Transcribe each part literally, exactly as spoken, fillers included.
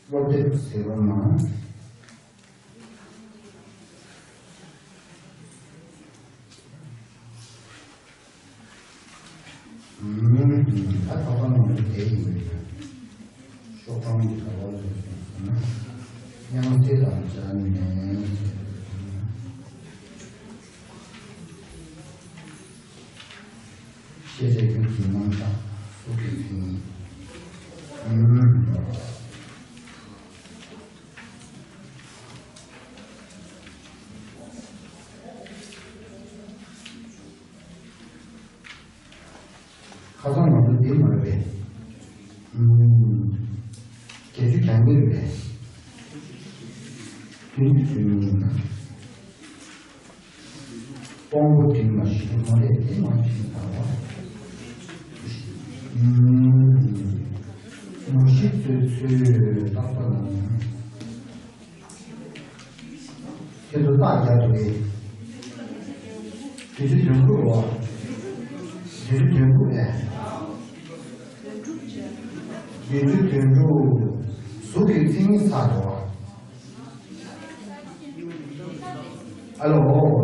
སློབ་དེབ་ཟེར་བ་ནང་། ཨུམ། ད་ཁ་པར་ནང་དུ་དེ་ཡིན་པས། ཤོག་གྲངས་ཀྱི་ག་བ་ལ་སོང་ན། དབྱངས་གསལ་དང་སྦྱར་ནས། ཤེས་བྱ་རྒྱུད་ཀྱི་རྣམ་གཞག་སོགས་ཀྱི་མཚན་ཉིད། ཨུམ། ཁ་སང་ང་ཚོ་འདི་མ་རེད་པས། ཨུམ། བརྒྱད་ཅུ་གྱ་གཉིས་རེད་པས། བདུན་ཅུ་དོན་གཉིས་ཡིན་ན། དབང་པོ་འདྲེས་མ་ཞིག་མ་རེད་དེ་མ་ཕྱིན་པ་བ། ཨུམ། མུ་བཞི་ཚོའི་ཚུལ་བརྟག་པ་ལ། དེ་ཚོ་རྟགས་རྒྱག་ཐུབ་པས། བདུན་ཅུ་དོན་དགུ་རེད་བ། བདུན་ཅུ་དོན་དགུ་རེད། བདུན་ཅུ་དོན་དྲུག་གཟུགས་ཀྱི་མཚན་ཉིད་ཚར་འགྲོ་བ། ཨ་ལོ།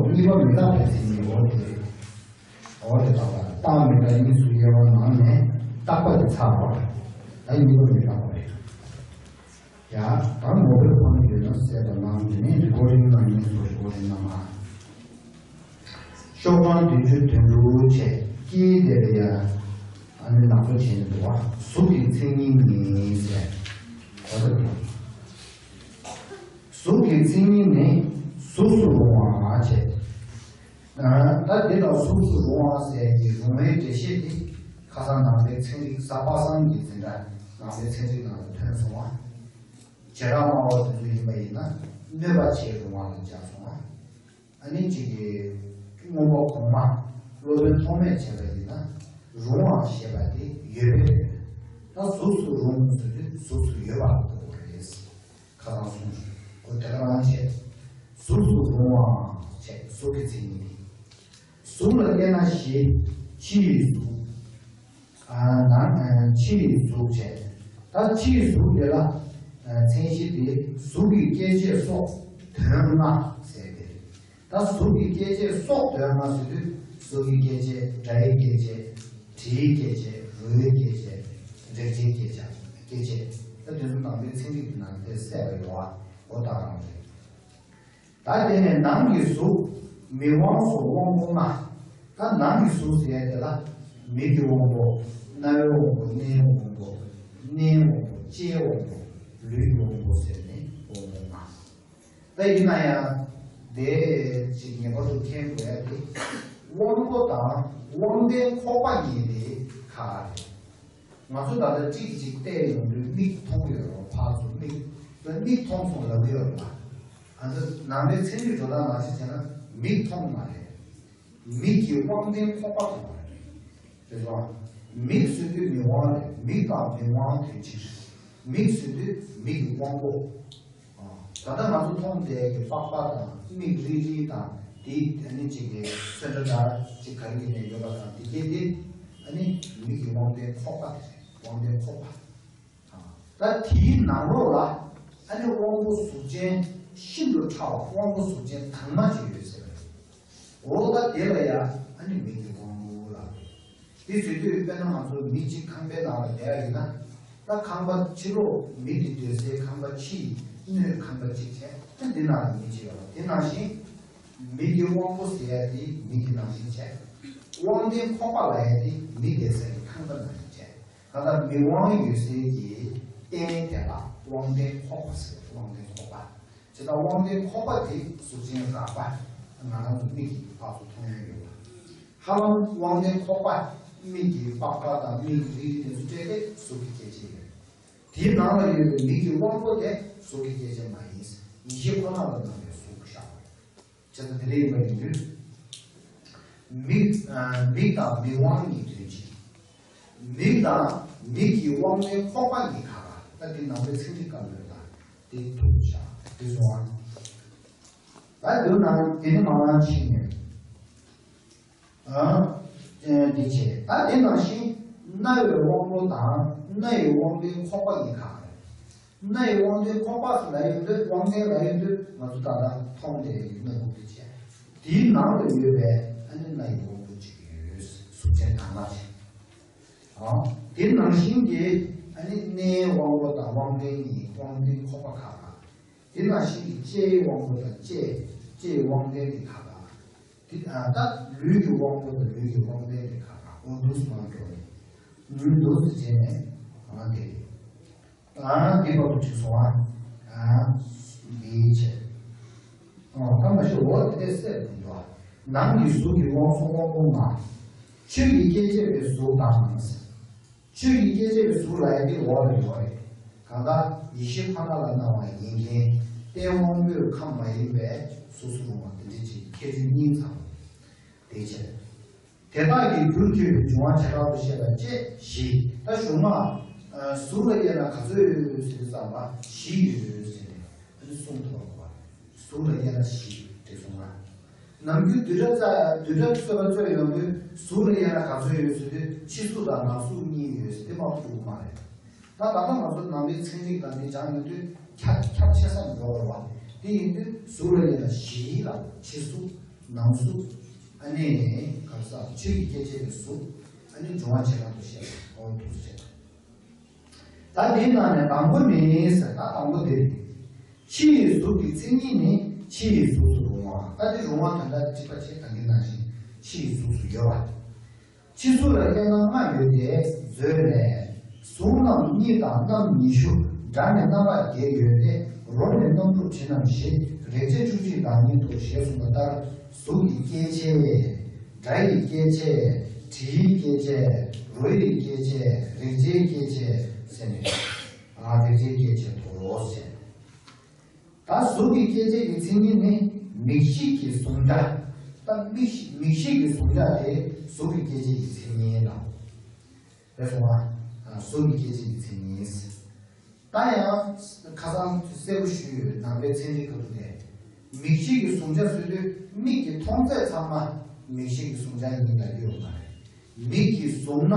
གཉིས་པ་མི་རྟག་པའི་མཚན་ཉིད་འོ་དེ་རེད། འོ་དེ་རྟག་པ་རྟག་མི་རྟག་གཉིས་སུ་དབྱེ་བ་ནང་ནས་རྟག་པ་དེ་ཚར་བ། ད་གཉིས་པ་མི་རྟག་པ་རེད། ཡ། ད་མོ་བའི་ཕོན་ཡོད་ན་གསལ་པོ་གནང་དེ་ནས་རི་ཀོར་ཌིང་གནང་མཁན་ཚོ་རི་ཀོར་ཌིང་གནང་ཨ། ཤོག་གྲངས་བདུན་ཅུ་དོན་དྲུག་བྱས་དཀྱིལ་དེ་ལ་ཡ། ཨ་ནི་ནག་པོ་བྱས་ནས་འདུག་བ། གཟུགས་ཀྱི་མཚན་ཉིད་ནི་ཟེར། གོ་ད་དེ། གཟུགས་ཀྱི་མཚན་ཉིད་ནི་གཟུགས་སུ་རུང་བ་བྱས། ད་འདི་ལ་གཟུགས་སུ་རུང་བ་ཟེར་གྱི་རུང་བའི་འགྲེལ་བཤད་འདི་ཁ་སང་ནང་པའི་ཚན་རིག་གཟའ་པ་སངས་ཀྱི་འཛིན་གྲྭ་ནང་པའི་ཚན་རིག་ནང་ལ་ཐོན་སོང་བ། བྱེ་བྲག་སྨྲ་བ་དེ་ཚོ་ཡིན་པ་ཡིན་ན་གནོད་པ་བྱེད་རུང་བ་ལ་སྦྱར་སོང་བ། ཨ་ནི་གཅིག་གིས་མངོན་པ་གོང་མ་སློབ་དཔོན་ཐོགས་མེད་བྱས་པ་ཡིན་ན་རུང་བ་ཞེས་པ་དེ་ཡོད་པའི་དོན། ད་གཟུགས་སུ་རུང་ཟེར་དུས་གཟུགས་སུ་ཡོད་པ་ལ་གོ་དགོས་རེད། ཁ་སང་གསུངས་སོང་། འོ་དེ་ག་རང་བྱས། གཟུགས་སུ་རུང་བ་བྱས་གཟུགས་ཀྱི་མཚན་ཉིད་དེ། གཟུགས་ལ་དབྱེ་ན་བཞི། ཕྱི་ཡི་གཟུགས། ཨ་ནང་ཨ་ཕྱི་ཡི་གཟུགས་བྱས། ད་ཕྱི་ཡི་གཟུགས་དེ་ལ་ཨ་མཚན་གཞི་དེ་གཟུགས་ཀྱི་སྐྱེ་མཆེད་སོགས་དོན་ལྔ་ཟེར་ཏེ། ད་གཟུགས་ཀྱི་སྐྱེ་མཆེད་སོགས་དོན་ལྔ་ཟེར་དུས་གཟུགས་ཀྱི་སྐྱེ་མཆེད། སྒྲ་ཡི་སྐྱེ་མཆེད། དྲི་ཡི་སྐྱེ་མཆེད། རོ་ཡི་སྐྱེ་མཆེད། རེག་བྱའི་སྐྱེ་མཆེད། སྐྱེ་མཆེད། ད་དེ་ཚོ་ནང་པའི་ཚན་རིག་གི་ནང་དེ་གསལ་བ་ཡོད་བ། འོ་ད་རང་རེད། ད་དེ་ནས་ནང་གི་གཟུགས། མིག་དབང་སོགས་དབང་པོ་ལྔ། ད་ནང་གི་གཟུགས་ཟེར་ཡ་དེ་ལ་མིག་གི་དབང་པོ། རྣ་བའི་དབང་པོ། སྣའི་དབང་པོ། སྣའི་དབང་པོ། ལྕེའི་དབང་པོ། ལུས་ཀྱི་དབང་པོ་ཟེར་ནས་དབང་པོ་ལྔ། ད་ཡིན་ན་ཡང་དེ་ཅིག་ངེས་པར་དུ་མཁྱེན་དགོས་ཡ་དེ། དབང་པོ་དང་དབང་ལྡན་ཁོག་པ་གཉིས་དེ་ག་རེད། ང་ཚོ་ད་ལྟ་ཏིག་ཅིག་བལྟས་ཡོང་དུས་མིག་མཐོང་གི་ཡོད་རེད། ཕར་ཚུར་མིག་ད་མིག་མཐོང་སོང་ལབ་ཀྱི་ཡོད་རེད་པ། ཨ་ནི་ནང་པའི་ཚན་རིག་འགྲོ་སྟངས་ནང་བཞིན་བྱས་ན་མིག་མཐོང་མ་རེད། མིག་གི་དབང་ལྡན་ཁོག་པ་མཐོང་བ་རེད། རེད་སོང་། མིག་ཟེར་དུས་མིག་དབང་རེད། མིག་དང་མིག་དབང་དོན་གཅིག་རེད། མིག་ཟེར་དུས་མིག་གི་དབང་པོ། ད་ལྟ་ང་ཚོ་མཐོང་བསྡད་ཀྱི་པགས་པ་དང་མིག་རིལ་རིལ་དང་དེའི་ཨ་ནི་གཅིག་གི་སོན་ཁྲ་འདྲ་གཅིག་ག་རེ་ཡིན་ནའི་ཡོད་པ་དང་དེ་གས་དེ་ཨ་ནི་མིག་གི་དབང་ལྡན་ཁོག་པ་དེ་རེད། དབང་ལྡན་ཁོག་པ། ད་དེའི་ནང་ལོགས་ལ་ཨ་ནི་དབང་པོ་གཟུགས་ཅན་ཤིན་ཏུ་ཕྲ་བ་དབང་པོ་གཟུགས་ཅན་དྭངས་མ་ཅིག་ཡོད་ཟེར་བ་རེད། འོ་ད་དེ་ལ་ཡ་ཨ་ནི་མིག་གི་དབང་པོ་ལབ་རེད། དེ་ཟེར་དུས་དཔེར་ན་ང་ཚོ་མི་གཅིག་ཁང་པའི་ནང་ལ་བསྡད་ཡ་ཡིན་ན། ད་ཁང་པ་ཕྱི་ལོགས་མི་དེ་སྡོད་སའི་ཁང་པ་ཕྱི་ཡི་སྣོད་ཁང་པ་གཅིག་བྱས། ད་འདི་ནང་ལ་མི་གཅིག་ཡོད་པ་དེ་ནང་བཞིན། མིག་གི་དབང་པོ་ཟེར་ཡ་དེ་མིག་གི་ནང་བཞིན་བྱས། དབང་ལྡན་ཁོག་པ་ལབ་ཡ་དེ་མི་བསྡད་ས་གི་ཁང་པ་ནང་བཞིན་བྱས། ད་ལྟ་མིག་དབང་ཡོད་སའི་གི་རྟེན་དེ་ལ་དབང་ལྡན་ཁོག་པ་ཟེར། དབང་ལྡན་ཁོག་པ། ཇི་ལྟར་དབང་ལྡན་ཁོག་པ་དེ་གཟུགས་ཅན་རགས་པ་ང་རང་ཚོ་མིག་གིས་ཕར་ཚུར་མཐོང་ཡ་ཡོད་པ། ཧ་ལམ་དབང་ལྡན་ཁོག་པ་མིག་གི་པགས་པ་དང་མིག་རིལ་དེ་ཚོ་སྤྲད་དེ་གཟུགས་ཀྱི་སྐྱེ་མཆེད་ཡོད། དེའི་ནང་ལ་ཡོད་པའི་མིག་གི་དབང་པོ་དེ་གཟུགས་ཀྱི་སྐྱེ་མཆེད་མ་ཡིན། ཡིད་ཤེས་ཁོ་ན་ལ་སྣང་བའི་གཟུགས་ཤར་བ་རེད། བྱས་ཙང་དེ་འདྲ་ཡིན་པ་ཡིན་དུས། མིག་ཨ་མིག་དང་མིག་དབང་གཉིས་དོན་གཅིག། མིག་དང་མིག་གི་དབང་པོའི་ཁོག་པ་གཉིས་ཁ་ཁ། ད་འདི་ནང་པའི་ཚིག་འགྲེལ་སྐབས་ལ་ད་འདི་ཐུག་བཞག་འདི་སོང་ཨ། ད་འདི་ན་འདི་ནི་མ་ལང་ཕྱིན་ནས། ཨ་འདི་བྱས། ད་འདི་ནང་བཞིན་རྣ་བའི་དབང་པོ་དང་སྣ་ཡི་དབང་པོའི་ཁོག་པ་གཉིས་ཁ་ཁ་རེད། སྣ་ཡི་དབང་དོན་ཁོག་པ་ཟེར་ལབ་ཡོང་དུས་དབང་ལྡན་ལབ་ཡོང་དུས་ང་ཚོ་ད་ལྟ་མཐོང་བསྡད་ཡོད་སྣ་ཁུག་དེ་བྱས། དེའི་ནང་དུ་ཡོད་པའི་ཨ་ནི་སྣ་ཡི་དབང་པོ་གཅིག་ཡོད། གཟུགས་ཅན་དྭངས་མ་ཅན། ཨ། དེ་ནང་བཞིན་གྱི་ཨ་ནི་སྣའི་དབང་པོ་དང་དབང་ལྡན་གཉིས་དབང་ལྡན་ཁོག་པ་ཁ་ཁ། དེ་ནང་བཞིན་གྱི་ལྕེའི་དབང་པོ་དང་ལྕེ། ལྕེའི་དབང་ལྡན་གྱི་ཁ་ཁ། དེ་ཨ་ད་ལུས་ཀྱི་དབང་པོ་དང་ལུས་ཀྱི་དབང་ལྡན་གྱི་ཁ་ཁ། འོ་འདུག་སེ་མར་འགྲོ་རེད། འོ་འདུག་སེ་བྱས་ནས་ཨ་དེ་རེད། ཨ་འདི་བར་དུ་ཅིག་སོང་ཨ། ཨ་འདི་བྱས། ཨོ་ད་མ་ཤོད། འོ་དེ་གསལ་འདུག་འདུག་ནང་གི་གཟུགས་ཀྱི་དབང་ཕྱུག་དབང་པོ་ལྔ། ཆོས་ཀྱི་སྐྱེ་མཆེད་པའི་གཟུགས་དང་། ཆོས་ཀྱི་སྐྱེ་མཆེད་པའི་གཟུགས་ལབ་ཡ་དེ་འོག་ལ་ཡོད་རེད། གང་ལྟར་ཡེ་ཤེས་ཁོ་ན་ལ་སྣང་བ་ཡིན་མཁན་ཏེ་དབང་པོའི་ཁམས་མ་ཡིན་པའི་གཟུགས་སུ་རུང་བ་དེ་འདྲ་ཅིག་ཁྱད་ཆོས་གཉིས་ཚང་བ་དེ་བྱས། དེ་དག་གི་རྒྱུར་གྱུར་པའི་འབྱུང་བ་བྱེ་བྲག་ཏུ་བཤད་པ་བཅས་བཞི། ད་གཞུང་ལ་གཟུགས་ལ་དབྱེ་ན་ག་ཚོད་ཡོད་ཟེར་དུས་ཙམ་པ་བཞི་ཡོད་ཟེར་ནས་ཨ་ནི་གསུངས་ཐུབ་པ་གོ་བ། གཟུགས་ལ་དབྱེ་ན་བཞི་དེ་གསུངས་ལ། ནམ་རྒྱུན་བསྡུས་གྲྭ་རྩ་བསྡུས་གྲྭ་རྩོད་པ་རྩོད་ཡོང་དུས་གཟུགས་ལ་དབྱེ་ན་ག་ཚོད་ཡོད་ཟེར་དུས་ཕྱི་གཟུགས་དང་ནང་གཟུགས་གཉིས་ཡོད་ཟེར་དེ་མ་གཏོགས་འགྲོ་གི་མ་རེད། ད་ད་ལྟ་ང་ཚོ་ནང་པའི་ཚན་རིག་དང་དེ་སྦྱངས་ཡོང་དུས་ཁྱབ་ཁྱབ་ཆེ་ས་འགྲོ་བ་རེད་བ། དེ་ཡིན་དུས་གཟུགས་ལ་དབྱེ་ན་བཞི་ལ་ཕྱི་གཟུགས་ནང་གཟུགས། ཨ་ནི་ག་རེ་ཟ་ཆོས་ཀྱི་སྐྱེ་མཆེད་པའི་གཟུགས། ཨ་ནི་འབྱུང་བ་བྱེ་བྲག་ཏུ་བཤད་པ་འོ་འདུག་ཟེར། ད་འདིའི་ནང་ནས་དང་པོ་ནི་ཟེར་ད་དང་པོ་དེ་རེད། ཕྱི་ཡི་གཟུགས་ཀྱི་མཚན་ཉིད་ནི་ཕྱི་ཡི་གཟུགས་སུ་རུང་བ། ད་འདི་རུང་བ་དོན་དག་དྲིས་པ་བྱས་ད་འདི་ནང་བཞིན་ཕྱི་ཡི་གཟུགས་སུ་ཡོད་པ། ཕྱི་གཟུགས་ལ་དབྱེ་ན་ལྔ་ཡོད་དེ་མཛོད་ལས། གཟུགས་རྣམ་གཉིས་དང་རྣམ་ཉི་ཤུ། སྒྲ་ནི་རྣམ་པ་བརྒྱད་ཡོད་དེ་རོ་ནི་རྣམ་དྲུག་དྲི་རྣམ་བཞི། རེག་བྱ་བཅུ་གཅིག་དང་ཉིད་དུ་ཞེས་གསུངས་པ་ལྟར་གཟུགས་ཀྱི་སྐྱེ་མཆེད། སྒྲ་ཡི་སྐྱེ་མཆེད། དྲི་ཡི་སྐྱེ་མཆེད། རོ་ཡི་སྐྱེ་མཆེད། རེག་བྱའི་སྐྱེ་མཆེད་ཟེར་ནས། ཨ་རེག་བྱའི་སྐྱེ་མཆེད་དོ་ཟེར། ད་གཟུགས་ཀྱི་སྐྱེ་མཆེད་ཀྱི་མཚན་ཉིད་ནི་མིག་ཤེས་ཀྱི་གཟུང་བྱ། ད་མིག་ཤེས་མིག་ཤེས་ཀྱི་གཟུང་བྱ་དེ་གཟུགས་ཀྱི་སྐྱེ་མཆེད་ཀྱི་མཚན་ཉིད་ལ། རེད་སོང་ཨ། གཟུགས་ཀྱི་སྐྱེ་མཆེད་ཀྱི་མཚན་ཉིད། ད་ཡང་ཁ་སང་གསལ་པོ་ཞུས་ཡོད་ནང་པའི་ཚན་རིག་ག་དུ་ནས། མིག་ཤེས་ཀྱི་གཟུང་བྱ་ཟེར་དུས་མིག་གིས་མཐོང་ཚད་ཚང་མ་མིག་ཤེས་ཀྱི་གཟུང་བྱ་ཡིན་ལབ་ཀྱི་ཡོད་མ་རེད། མིག་གིས་བཟུང་ན་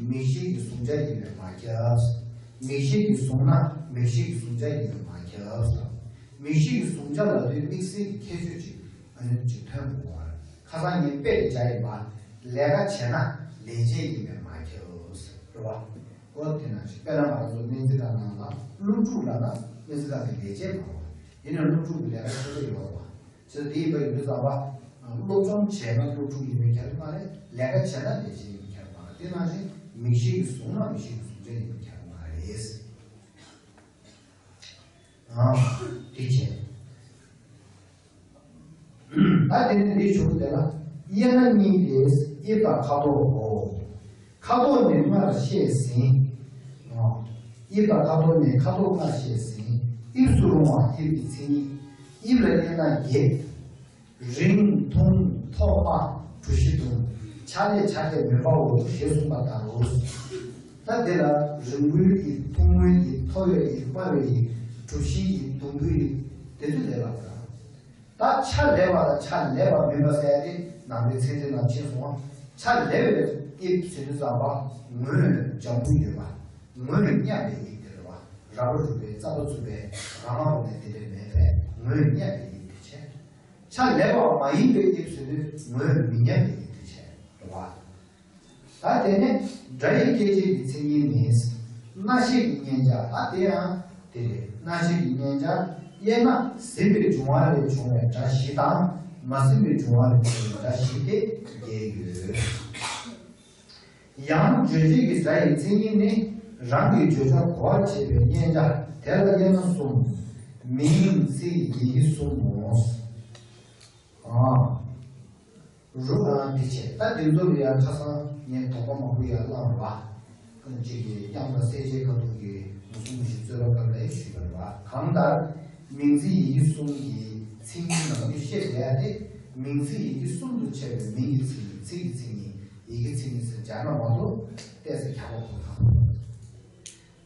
མིག་ཤེས་ཀྱི་གཟུང་བྱ་ཡིན་པས་མ་ཁྱབ། མིག་ཤེས་ཀྱིས་བཟུང་ན་མིག་ཤེས་ཀྱི་གཟུང་བྱ་ཡིན་པས་མ་ཁྱབ། མིག་ཤེས་ཀྱི་གཟུང་བྱ་ལབ་དུས་དམིགས་བསལ་གྱི་ཁྱད་ཆོས་ཅིག་ཨ་ནི་ཅིག་ཐོན་དགོས་པ་རེད། ཁ་སང་ངས་དཔེ་རེ་བྱ་ཡིན་པ། ལས་ཀ་བྱས་ན་ལས་བྱེད་ཡིན་པས་མ་ཁྱབ། རེད་བ། ཨོ་དེ་ནང་བཞིན་དཔེར་ན་ང་ཚོ་སྨན་རྩིས་ཁང་ནང་ལ་སློབ་ཕྲུག་ལབ་ན་སྨན་རྩིས་ཁང་གི་ལས་བྱེད་མ་རེད་བ། ཡིན་ནའང་སློབ་ཕྲུག་གི་ལས་ཀ་ཆེ་ཤོས་ཡོད་རེད་བ། བྱས་ཙང་དེ་ཡིན་པ་ཡིན་དུས་ཙམ་པ། སློབ་སྦྱོང་བྱས་ན་སློབ་ཕྲུག་ཡིན་པའི་ཁྱད་པར་མ་རེད། ལས་ཀ་བྱས་ན་ལས་བྱེད་ཡིན་པའི་ཁྱད་པར་མ་རེད། དེ་ནང་བཞིན་མིག་ཤེས་ཀྱིས་བཟུང་ན་མིག་ཤེས་ཀྱི་གཟུང་བྱ་ཡིན་པའི་ཁྱད་པར་མ་རེད། ཨ། དེ་བྱས། ད་དེ་ནས་འདི་ཞུ་དེ་ལ་དབྱེ་ན་གཉིས་ཏེ་དབྱིབས་དང་ཁ་དོག་གོ། ཁ་དོག་ནི་སྔར་བཤད་ཟིན། ཨ། དབྱིབས་དང་ཁ་དོག་ནི་ཁ་དོག་སྔར་བཤད་ཟིན། དབྱིབས་སུ་རུང་བ་དབྱིབས་ཀྱི་མཚན་ཉིད། དབྱིབས་ལ་དབྱེ་ན་བརྒྱད། རིང་ཐུང་མཐོ་དམའ་གྲུ་བཞི་བརྡུངས། ཆ་ལས་ཆ་བརྒྱད་མིན་པའོ་ཞེས་གསུངས་པ་ལྟར་རོ། ད་དེ་ལ་རིང་པོའི་དབྱིབས། ཐུང་ངུའི་དབྱིབས། མཐོ་བའི་དབྱིབས། དམའ་བའི་དབྱིབས། གྲུ་བཞིའི་དབྱིབས། ཟླུམ་པོའི་དབྱིབས། དེ་ཚོ་ལས་ལ་ཟེར། ད་ཆ་ལེགས་པ་དང་ཆ་ལེགས་པ་མིན་པ་ཟེར་ཡ་དེ་ནང་པའི་ཚད་འཛིན་ནང་ཕྱིན་སོང་བ། ཆ་ལེགས་པའི་དབྱིབས་ཟེར་དུས་ཙམ་པ་ངོས་ལྗང་གུ་ཡོད་པ། ངོས་མཉམ་པའི་དབྱིབས་དེ་རེད་བ། ར་བ་རུ་པའི་རྩ་བ་ཚུགས་པའི་ར་མ་རུ་ནས་དེ་འདྲ་མེད་པས་ངོས་མཉམ་པའི་དབྱིབས་དེ་བྱས། ཆ་ལེགས་པ་མ་ཡིན་པའི་དབྱིབས་ཟེར་དུས་ངོས་མི་མཉམ་པའི་དབྱིབས་དེ་བྱས་རེད་བ། ད་དེ་ནས་སྒྲ་ཡི་སྐྱེ་མཆེད་ཀྱི་མཚན་ཉིད་ནི། སྣ་ཤེས་ཀྱི་མཉན་བྱ། ད་དེ་ཡང་དེ་རེད། སྣ་ཤེས་ཀྱི་མཉན་བྱ། དབྱེ་ན་ཟིན་པའི་འབྱུང་བ་ལས་བྱུང་བའི་སྒྲ་བཞི་དང་མ་ཟིན་པའི་འབྱུང་བ་ལས་བྱུང་བའི་སྒྲ་བཞི་སྟེ་བརྒྱད་ཡོད། ཡང་རྗོད་བྱེད་ཀྱི་སྒྲ་ཡི་མཚན་ཉིད་ནི་རང་གི་བརྗོད་བྱ་གོ་བར་བྱེད་པའི་མཉན་བྱ། དེ་ལ་དབྱེ་ན་གསུམ། མིང་ཚིག་ཡི་གེ་གསུམ་མོ། ཨ། རུ་ཨ་དེ་བྱས། ད་འདི་ཚོ་ལ་ཡང་ཁ་སང་ངས་དོགས་པ་མང་པོ་ཡང་བསླངས་རེད་བ། ཨ་གཅིག་གིས་དབྱངས་དང་གསལ་བྱེད་ཁ་ཐུག་གི་མུ་གསུམ་མུ་བཞི་རྩོད་པ་སྐབས་ལ་ཞུས་པ་རེད་བ། གང་ལྟར་མིང་ཚིག་ཡི་གེ་གསུམ་གྱི་མཚན་ཉིད་ནང་དུ་བཤད་བསྡད་ཡ་དེ། མིང་ཚིག་ཡི་གེ་གསུམ་དུ་ཕྱེ་བའི་མིང་གི་མཚན་ཉིད། ཚིག་གི་མཚན་ཉིད། ཡི་གེ་མཚན་ཉིད་ཟེར་སྦྱར་ན་མ་གཏོགས་ཏོག་ཙམ་ཁྱད་པར་ཁོ་ཐག་མ་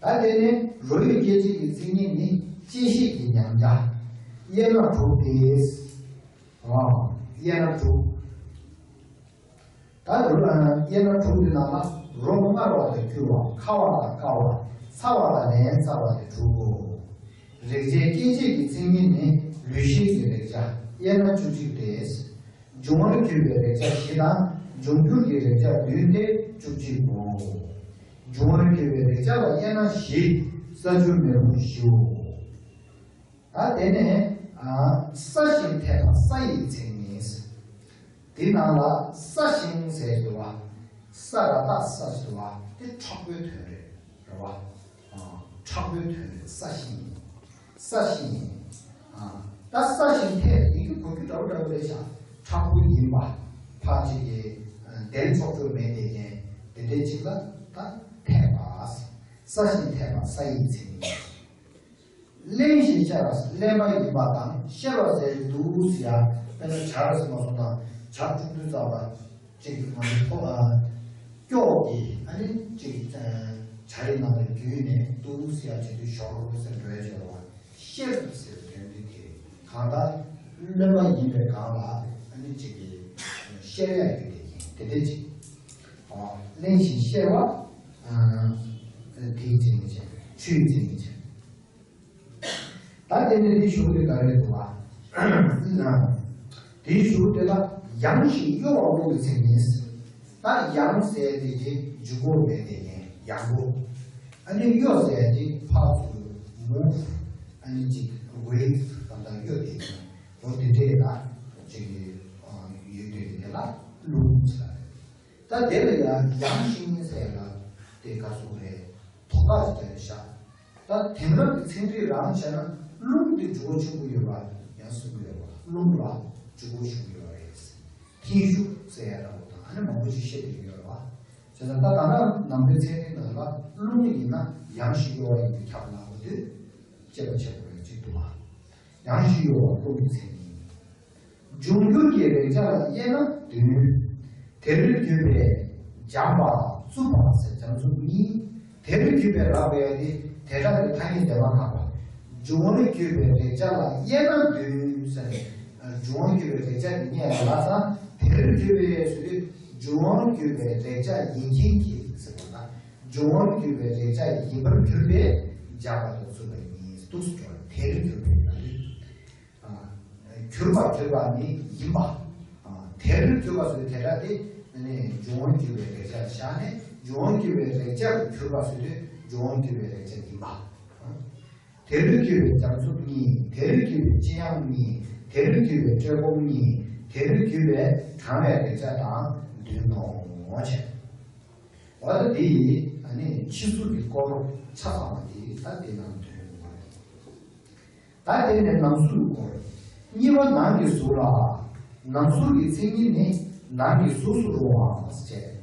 རེད། ད་དེ་ནས་རོ་ཡི་སྐད་ཅིག་གི་མཚན་ཉིད་ནི་ལྕེ་ཤེས་ཀྱི་མཉམ་བྱ། དབྱེ་ན་དྲུག་སྟེ། ཨ། དབྱེ་ན་དྲུག་ད་རོ་ཨ་དབྱེ་ན་དྲུག་གི་ནང་ལ་རོ་མངར་བ་དང་སྐྱུར་བ། ཁ་བ་དང་བསྐ་བ། ཚ་བ་ལ་ལན་ཚ་བ་ལས་དྲུག་གོ། རེག་བྱའི་སྐྱེད་བྱེད་ཀྱི་མཚན་ཉིད་ནི་ལུས་ཤེས་ཀྱི་རེག་བྱ་དབྱེ་ན་བཅུ་གཅིག་སྟེ། འབྱུང་བར་གྱུར་པའི་རེག་བྱ་བཞི་དང་འབྱུང་འགྱུར་གྱི་རེག་བྱ་བདུན་ཏེ་བཅུ་གཅིག་གོ། འབྱུང་བར་གྱུར་པའི་རེག་བྱ་ལ་དབྱེ་ན་བཞི། ས་བཅུ་མེ་རླུང་བཞིའོ། ད་དེ་ནས་ཨ། སྲ་ཞིང་འཐས་པ་ས་ཡི་མཚན་ཉིད། དེ་ནང་ལ་སྲ་ཞིང་ཟེར་འདུག་བ། ས་ར་བཏགས་སྲ་ཞིག་འདུག་བ། དེ་དྲག་པོའི་དོན་རེད། རེད་བ། ཨ། དྲག་པོའི་དོན་རེད། སྲ་ཞིང་། སྲ་ཞིང་། ཨ། ད་སྲ་ཞིང་འཐས་ཡིན་གྱི་གོ་རྒྱུ་འདྲ་བོ་འདྲ་བོ་རེད་ཤག་དྲག་པོ་ཡིན་པ། ཕར་ཅིག་གི་ཨ། གདེང་ཚོགས་ཚོད་མེད་དེ་ཀྱང་དེ་འདྲའི་ཅིག་ལ་ད་འཐས་པ། སྲ་ཞིང་འཐས་པ་ས་ཡི་མཚན་ཉིད། བརླན་ཞིང་གཤེར་བ། བརླན་པ་ཡིན་པ་དང་གཤེར་བ་ཟེར་གྱི་འདུག་ཟེར་ཡ། དཔེར་ན་ཇ་རེད་ཟེར་མ་སོང་དང་ཇ་འཐུང་དུས་ཙམ་པ་ཅིག་ང་ཚོ་ཐོག་ཨ། སྐྱོགས་ཀྱིས་ཨ་ནི་ཅིག་ཨ། ཇ་ཡི་ནང་ལ་བརྒྱུས་ནས་འདུག་ཟེར་ཡ་བྱེད་དུས་ཞོར་ཟེར་འགྲོ་ཡ་བྱེད་རོགས། གཤེར་ཟེར་དོན་དེ་དེ་གང་ལྟར་བརླན་པ་ཡིན་པའི་སྒང་ལ་ཨ་ནི་ཅིག་གི་གཤེར་ཡ་ཡོད་དེ་ཡིན་དེ་འདྲ་ཅིག་ཨ། བརླན་ཞིང་གཤེར་བ། ཨ། དེའི་མཚན་ཉིད་ཅན། ཆུའི་མཚན་ཉིད་ཅན། ད་དེ་ནས་འདི་གཞུག་དེ་ག་རེ་འདུག་བ། དེའི་གཞུག་དེ་ལ་ཡང་ཞིང་གཡོ་བ་རླུང་གི་མཚན་ཉིད། ད་ཡང་ཟེར་དེ་དེ་འཇུག་སྒོ་མེད་དེ་ཡན་ཡང་སྒོ། ཨ་ནི་གཡོ་ཟེར་དེ་ཕར་ཚུར་move། ཨ་ནི་ཅིག་wave་གང་ལྟར་གཡོ་དེ་ཡིན། འོ་དེ་འདྲས་ལ་ཅིག་ཡོད་དེ་དེ་ལ་རླུང་ཟེར། ད་དེ་ལ་ཡང་ཡང་ཞིང་ཟེར་ལ་དེ་ག་སོགས་རེད། དོ་ཁ་ཅིག་ཀྱང་ཡོད་ཤག་ད་དེང་རབས་ཀྱི་ཚན་རིག་རང་བྱས་ན་རླུང་དེ་འཇུག་སྒོ་ཆེན་པོ་ཡོད་པ་ཡང་གསུང་གི་ཡོད་པ། རླུང་ལ་འཇུག་སྒོ་ཆེན་པོ་ཡོད་པ་རེད། འཐེན་ཤུགས་ཟེར་ཡ་འདྲ་བོ་དང་ཨ་ནི་མང་པོ་ཞིག་བཤད་བསྡད་ཀྱི་ཡོད་རེད་བ། བྱས་ཙང་ད་ད་ལྟ་ནང་པའི་ཚན་རིག་ནང་ལ་རླུང་ཡིན་ན་ཡང་ཞིང་གཡོ་བ་ཡིན་པས་ཁྱབ་ལ་འོ་དུས་དཔྱད་པ་བྱེད་དགོས་ཡ་གཅིག་འདུག་བ། ཡང་ཞིང་གཡོ་བ་རླུང་གི་མཚན་ཉིད། འབྱུང་འགྱུར་གྱི་རེག་བྱ་ལ་དབྱེ་ན་བདུན། དེར་གྱུར་པའི་འཇམ་པ་རྩུབ་པ་ཟེར་འཇམ་རྩུབ་གཉིས། དེར་གྱུར་པའི་ལབ་པའི་དེ་དེ་སྒྲ་དེ་ཐ་སྙད་འདས་མ་ཐག་པ། འབྱུང་བར་གྱུར་པའི་རེག་བྱ་ལ་དབྱེ་ན་བདུན་ཟེར་ནས། འབྱུང་བར་གྱུར་པའི་རེག་བྱ་དེ་ཉིད་ལ་ལ་ཙང་དེར་གྱུར་པའི་ཟེར་དུས་འབྱུང་བར་གྱུར་པའི་རེག་བྱ་ཡིན་མཁན་གྱི་ཟེར་བ་ན། འབྱུང་བར་གྱུར་པའི་རེག་བྱ་ཡིན་པར་གྱུར་པའི་འཇམ་པ་དང་རྩུབ་པ་གཉིས་འདུག་སེ་འགྲོ་བ། དེར་གྱུར་པའི་ལབ་དུས། གྱུར་པ་གྱུར་པ་ནི་ཡིན་པ། དེར་གྱུར་པ་ཟེར་དེ་སྒྲ་དེ་ནི་འབྱུང་བར་གྱུར་པའི་རེག་བྱ་བཞག་ནས་འབྱུང་བར་གྱུར་པའི་རེག་བྱ་གྱུར་པ་ཟེར་དུས་འབྱུང་བར་གྱུར་པའི་རེག་བྱ་ཡིན་པ། དེར་གྱུར་པའི་འཇམ་རྩུབ་གཉིས། དེར་གྱུར་པའི་ལྕི་ཡང་གཉིས། དེར་གྱུར་པའི་བཀྲེས་སྐོམ་གཉིས། དེར་གྱུར་པའི་གྲང་བའི་རེག་བྱ་དང་བདུན་ནོ་བྱས། འོ་ད་འདི་ཡིས་ཨ་ནི་འཆི་གསོ་གི་སྐོར་ཆ་ཚང་བ་འདི་ད་འདི་ནང་དོན་ཡོད་པ་རེད། ད་དེ་ནས་ནམ་གཟུགས་སྐོར། གཉིས་པ་ནང་གི་གཟུགས་ལ། ནམ་གཟུགས་ཀྱི་མཚན་ཉིད་ནི་ནང་གི་གཟུགས་སུ་རུང་བ་ཞེས།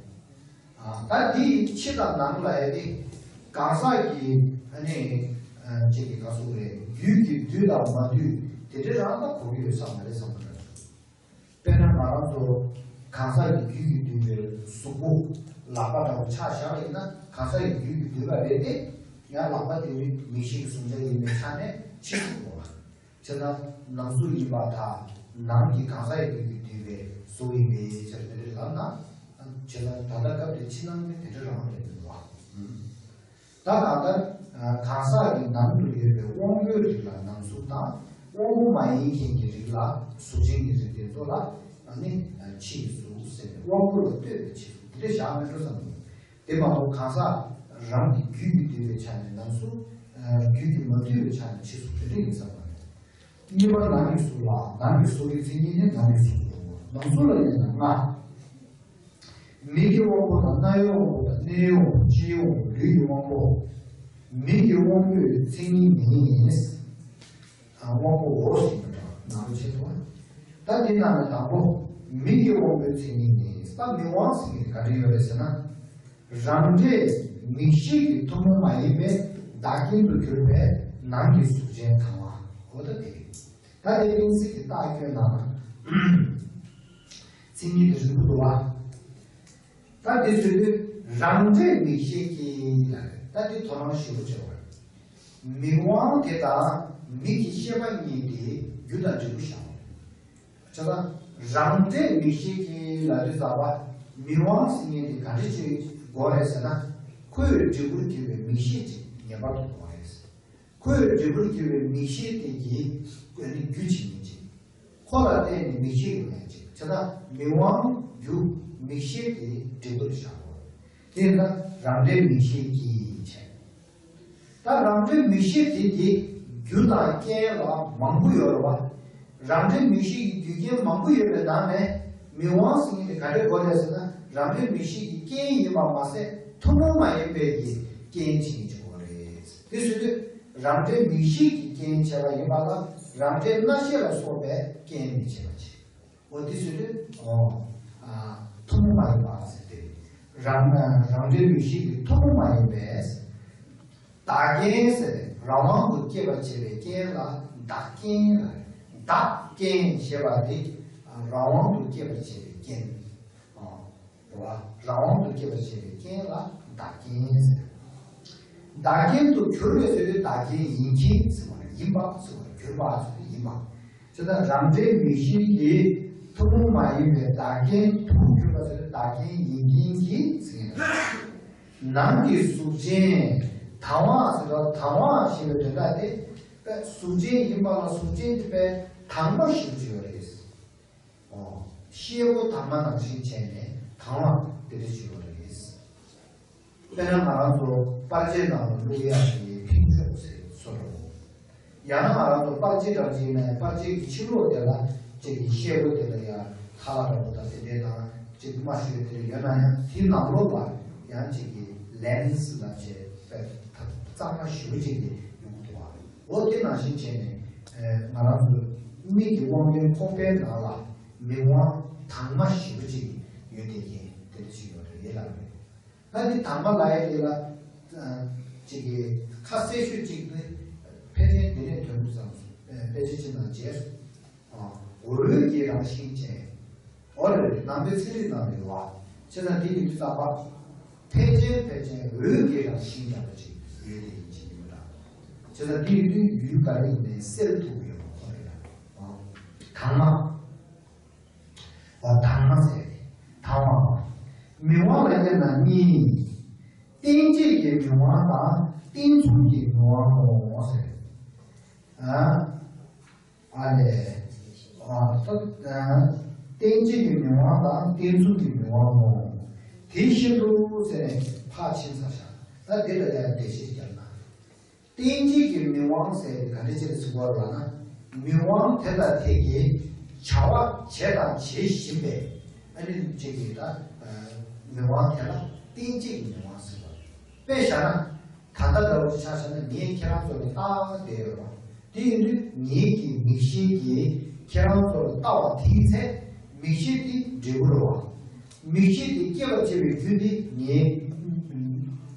ད་འདི་ཕྱི་དང་ནང་ལ་ཡ་དེ་གང་ཟག་གི་ཨ་ནི་ཅིག་གི་ག་སོགས་རེད། རྒྱུད་ཀྱི་འདུས་དང་མ་འདུས་དེ་འདྲའི་རང་ལ་གོ་གི་ཡོད་ས་མ་རེད་བསམ་གི་འདུག་དཔེར་ན་ང་རང་ཚོ་གང་ཟག་གི་རྒྱུད་ཀྱིས་བསྡུས་པའི་གཟུགས་པོ་ལག་པ་འདྲ་བོ་ཆ་བཞག་པ་ཡིན་ན་གང་ཟག་གི་རྒྱུད་ཀྱིས་བསྡུས་པ་རེད་དེ། ཡང་ལག་པ་དེ་ནི་མིག་ཤེས་ཀྱི་གཟུང་བྱ་ཡིན་པའི་ཆ་ནས་ཕྱི་གཟུགས་རེད་བ། བྱས་ན་ནང་གཟུགས་ཡིན་པ་དང་ནང་གི་གང་ཟག་གི་རྒྱུད་ཀྱིས་བསྡུས་པའི་གཟུགས་ཡིན་པའི་ཕྱིར་དེ་འདྲ་ལབ་ན། བྱས་ན་ད་ལྟ་སྐབས་དེར་ཕྱི་ནང་ནི་དེ་འདྲ་རང་རེད་འདུག་བ། ད་གང་ལྟར་གང་ཟག་གི་ནང་དུ་ཡོད་པའི་དབང་པོའི་རིགས་ལ་ནང་གཟུགས་དང་། དབང་པོ་མ་ཡིན་མཁན་གྱི་རིགས་ལ་གཟུགས་ཅན་གྱི་རིགས་དེ་ཚོ་ལ་ནི་ཕྱིའི་གཟུགས་ཟེར་ནས་དབང་པོ་ལ་ལྟོས་པའི་ཕྱིའི་གཟུགས་དེ་འདྲ་བཞག་མི་འགྲོ་བསམ་གྱི་ཡོད། དེ་མ་གཏོགས་གང་ཟག་རང་གི་རྒྱུད་ཀྱིས་བསྡུས་པའི་ཆ་ནས་ནང་གཟུགས། རྒྱུད་ཀྱིས་མ་བསྡུས་པའི་ཆ་ནས་ཕྱི་གཟུགས་དེ་འདྲ་ཡིན་བསམ་པ་རེད། གཉིས་པ་ནང་གི་གཟུགས་ལ། ནང་གི་གཟུགས་ཀྱི་མཚན་ཉིད་ནི་ནང་གི་གཟུགས་སུ་རུང་བ། ནང་གཟུགས་ལ་དབྱེ་ན་ལྔ། མིག་གི་དབང་པོ་དང་། རྣ་བའི་དབང་པོ་དང་། སྣའི་དབང་པོ། ལྕེའི་དབང་པོ། ལུས་ཀྱི་དབང་པོ། མིག་གི་དབང་པོའི་མཚན་ཉིད་ནི། དབང་པོ་འོ་ཟེར་གྱི་འདུག་ནང་དུ་བྱེད་དོ། ད་དེ་ནང་ནས་དང་པོ་མིག་གི་དབང་པོའི་མཚན་ཉིད་ནི། ད་མིག་དབང་ཟེར་མཁན་དེ་ག་འདྲ་ཡོད་རེད་ཟེར་ན། རང་འབྲས་མིག་ཤེས་ཀྱི་ཐུན་མོང་མ་ཡིན་པའི་བདག་རྐྱེན་དུ་གྱུར་པའི་ནང་གི་གཟུགས་ཅན་གང་བ། འོ་ད་དེ་རེད། ད་དེ་གཏན་ཚིགས་ཀྱི་རྟགས་ཁྱོན་ནང་ན་མཚན་ཉིད་དེ་རིང་པོ་འདུག་བ། ད་དེ་ཚོས་རང་འབྲས་མིག་ཤེས་ཀྱི་ལ་རེད། ད་དེ་དོ་སྣང་ཞེ་པོ་བྱེད་པ་རེད། མིག་དབང་དེ་དང་མིག་གི་ཤེས་པ་གཉིས་དེ་རྒྱུ་དང་འབྲས་བུ་བཞག་པ་རེད། བྱས་ཙང་རང་འབྲས་མིག་ཤེས་ཀྱི་ལབ་དུས་ཙམ་པ་མིག་དབང་ཟེར་མཁན་དེ་ག་འདྲ་ཅིག་དགོས་རེད་ཟེར་ན། ཁོའི་འབྲས་བུར་གྱུར་པའི་མིག་ཤེས་ཅིག་ ངེས་པར་དུ་དགོས་རེད། ཁོས་འབྲས་བུར་གྱུར་པའི་མིག་ཤེས་དེ་གྱིས་ཀྱང་ནི་རྒྱུ་བྱེད་མི་བྱེད། ཁོ་ལ་བརྟེན་ནས་མིག་ཤེས་ཡོང་ཡང་བྱེད། བྱས་ཙང་མིག་དབང་རྒྱུ་མིག་ཤེས་དེ་འབྲས་བུར་བཞག་དགོས། དེས་ན་རང་འབྲས་མིག་ཤེས་ཀྱིས་བྱས། ད་རང་འབྲས་མིག་ཤེས་དེ་གྱི་རྒྱུ་དང་རྐྱེན་ལ་མང་པོ་ཡོད་རེད་བ། རང་འབྲས་མིག་ཤེས་ཀྱི་རྒྱུ་རྐྱེན་མང་པོ་ཡོད་པའི་ནང་ནས་མིག་དབང་ཟེར་མཁན་དེ་ག་འདྲས་དགོས་རེད་ཟེར་ན། རང་འབྲས་མིག་ཤེས་ཀྱི་རྐྱེན་ཡིན་པ་མ་ཟད་ཐུན་མོང་མ་ཡིན་པའི་གི་རྐྱེན་བྱེད་ཀྱི་ཆོག་གི་རེད། དེ་ཟེར་དུས་རང་འབྲས་མིག་ཤེས་ཀྱི་རྐྱེན་བྱས་པ་ཡིན་པ་ལ་རང་འབྲས་རྣ་ཤེས་ལ་སོགས་པའི་རྐྱེན་མི་བྱེད་པ་བྱེད། འོ་དེ་ཟེར་དུས་འོ་ཨ་ཐུན་མོང་མ་ཡིན་པ་ཟེར་ཏེ། རང་རང་འབྲས་མིག་ཤེས་ཀྱི་ཐུན་མོང་མ་ཡིན་པས། བདག་རྐྱེན་ཟེར་རང་དབང་དུ་སྐྱེད་པར་བྱེད་པའི་རྐྱེན་ལ་བདག་རྐྱེན་ལ། བདག་རྐྱེན་ཞེས་པ་དེ་རང་དབང་དུ་སྐྱེད་པར་བྱེད་པའི་རྐྱེན། རེད་བ། རང་དབང་དུ་སྐྱེད་པར་བྱེད་པའི་རྐྱེན་ལ་བདག་རྐྱེན་ཟེར། བདག་རྐྱེན་དུ་གྱུར་པའི་ཟེར་དུས་བདག་རྐྱེན་ཡིན་མཁན་ཟེར་བ་ཡིན་པ་ཟེར་བ་གྱུར་པ་ཟེར་དུས་ཡིན་པ། དེ་དང་རང་འབྲས་མིག་ཤེས་ཀྱི་ཐུན་མོང་མ་ཡིན་པའི་བདག་རྐྱེན་དུ་གྱུར་པ་ཟེར་བདག་རྐྱེན་ཡིན་མཁན་གྱི་ཟེར་མཁན་རེད། ནང་གི་གཟུགས་ཅན། དང་བ་ཟེར་བ་དང་བ་ཞེས་པའི་དོན་དག་དེ། དཔེ་གཟུགས་ཅན་ཡིན་པ་ལ་གཟུགས་ཅན་དེ་དཔེ་དྭངས་མ་ཞེས་པ་ཅིག་ཡོད་རེད། ཨོ། ཤེལ་སྒོ་དྭངས་མ་ནང་བཞིན་བྱས་ནས་དྭངས་བ་དེ་འདྲ་ཞིག་ཡོད་རེད། དཔེར་ན་ང་རང་ཚོ་པར་ཆས་ནང་ལ་བླུག་ཡག་གི་ཕིང་ཤོག་ཟེར་བཟོ་འདྲ་བོ། ཡང་ན་ང་རང་ཚོ་པར་ཆས་འདྲ་ཅིག་ཡིན་ན་ཡང་པར་ཆས་ཀྱི་ཕྱི་ལོགས་དེ་ལ་ཅིག་གི་ཤེལ་སྒོ་དེ་ལ་ཡང་ཁ་ལག་འདྲ་བོ་དང་དེ་འདྲའི་དང་ཅིག་མ་ཞུ་བའི་དེ་འདྲ་ཡོད་ན་ཡང་དེའི་ནང་ལོགས་ལ་ཡང་ཅིག་གི་ལེན་སི་ལབ་བྱས་པའི་གཙང་མ་ཞེ་པོ་ཅིག་གི་ཡོང་གི་འདུག་བ། འོ་དེ་ནང་བཞིན་བྱས་ནས་ང་རང་ཚོ་མིག་གི་དབང་པོའི་ཁོག་པའི་ནང་ལ་མིག་དབང་དྭངས་མ་ཞེ་པོ་ཅིག་ཡོད་བསྡད་མཁན་དེ་འདྲ་ཞིག་ཡོད་རེད་ལབ་རེད། ད་འདི་དྭངས་མ་ལབ་ཡ་དེ་ལ་ཅིག་གི་ཁ་གསལ་ཤོས་ཅིག་ནི་ཕལ་ཆེར་འདི་ནས་ཐོན་འདུག་བསམ་སོང་། ཕལ་ཆེར་ཅིག་ནང་བྱས་སོང་། འོད་ཀྱི་རང་བཞིན་ཅན། འོ་རེད། ནང་པའི་ཚན་རིག་ནང་ལ་ཡོད་པ། བྱས་ཙང་དེ་ཡིན་དུས་ཙམ་པ། ཕལ་ཆེར་ཕལ་ཆེར་འོད་ཀྱི་རང་བཞིན་འདྲ་པོ་ཅིག་ཡོད་དེ་ཡིན་གྱི་ཡོད་ད། བྱས་ཙང་དེ་ཡིན་དུས་ཡུལ་ག་རེ་ཡིན་ནའི་གསལ་ཐུབ་ཀྱི་ཡོད་པ་ཁོ་རེད་ད། དྭངས་མ། འོ་དྭངས་མ་ཟེར་ཏེ། དྭངས་མ། མིག་དབང་ལ་དབྱེ་ན་གཉིས། རྟེན་བཅས་ཀྱི་མིག་དབང་དང་རྟེན་མཚུངས་ཀྱི་མིག་དབང་ངོ་ཟེར། ཨ། ཨ་ལས། ཨ། ད། ཨ། རྟེན་བཅས་ཀྱི་མིག་དབང་དང་རྟེན་མཚུངས་ཀྱི་མིག་དབང་ངོ་། དེ་བཞིན་དུ་ཟེར་ནས་ཕར་ཕྱིན་ཚར་བཞག་ད་འདི་ལ་ཡང་འགྲེལ་བཤད་བརྒྱབ་ན། རྟེན་བཅས་ཀྱི་མིག་དབང་ཟེར་དེ་ག་འདྲ་ཅིག་ལ་ཟེར་དགོས་རེད་ལབ་ན། མིག་དབང་དེ་དང་དེ་གི་བྱ་བ་བྱས་དང་བྱེད་བཞིན་པའི་ཨ་ནི་ཅིག་གི་ད་མིག་དབང་དེ་ལ་རྟེན་བཅས་ཀྱི་མིག་དབང་ཟེར་བ་རེད། དཔེ་བཞག་ན། ད་ལྟ་འདྲ་བོ་ཆ་བཞག་ན་ངས་ཁྱེད་རང་ཚོ་ལ་ལྟ་བསྡད་ཡོད་རེད་བ། དེ་ཡིན་དུས་ངེད་ཀྱི་མིག་ཤེས་ཀྱིས་ཁྱེད་རང་ཚོ་ལ་ལྟ་བ་དེའི་ཚེ་མིག་ཤེས་དེ་འབྲས་བུ་རེད་བ། མིག་ཤེས་དེ་སྐྱེད་པར་བྱེད་པའི་རྒྱུ་དེ་ངའི་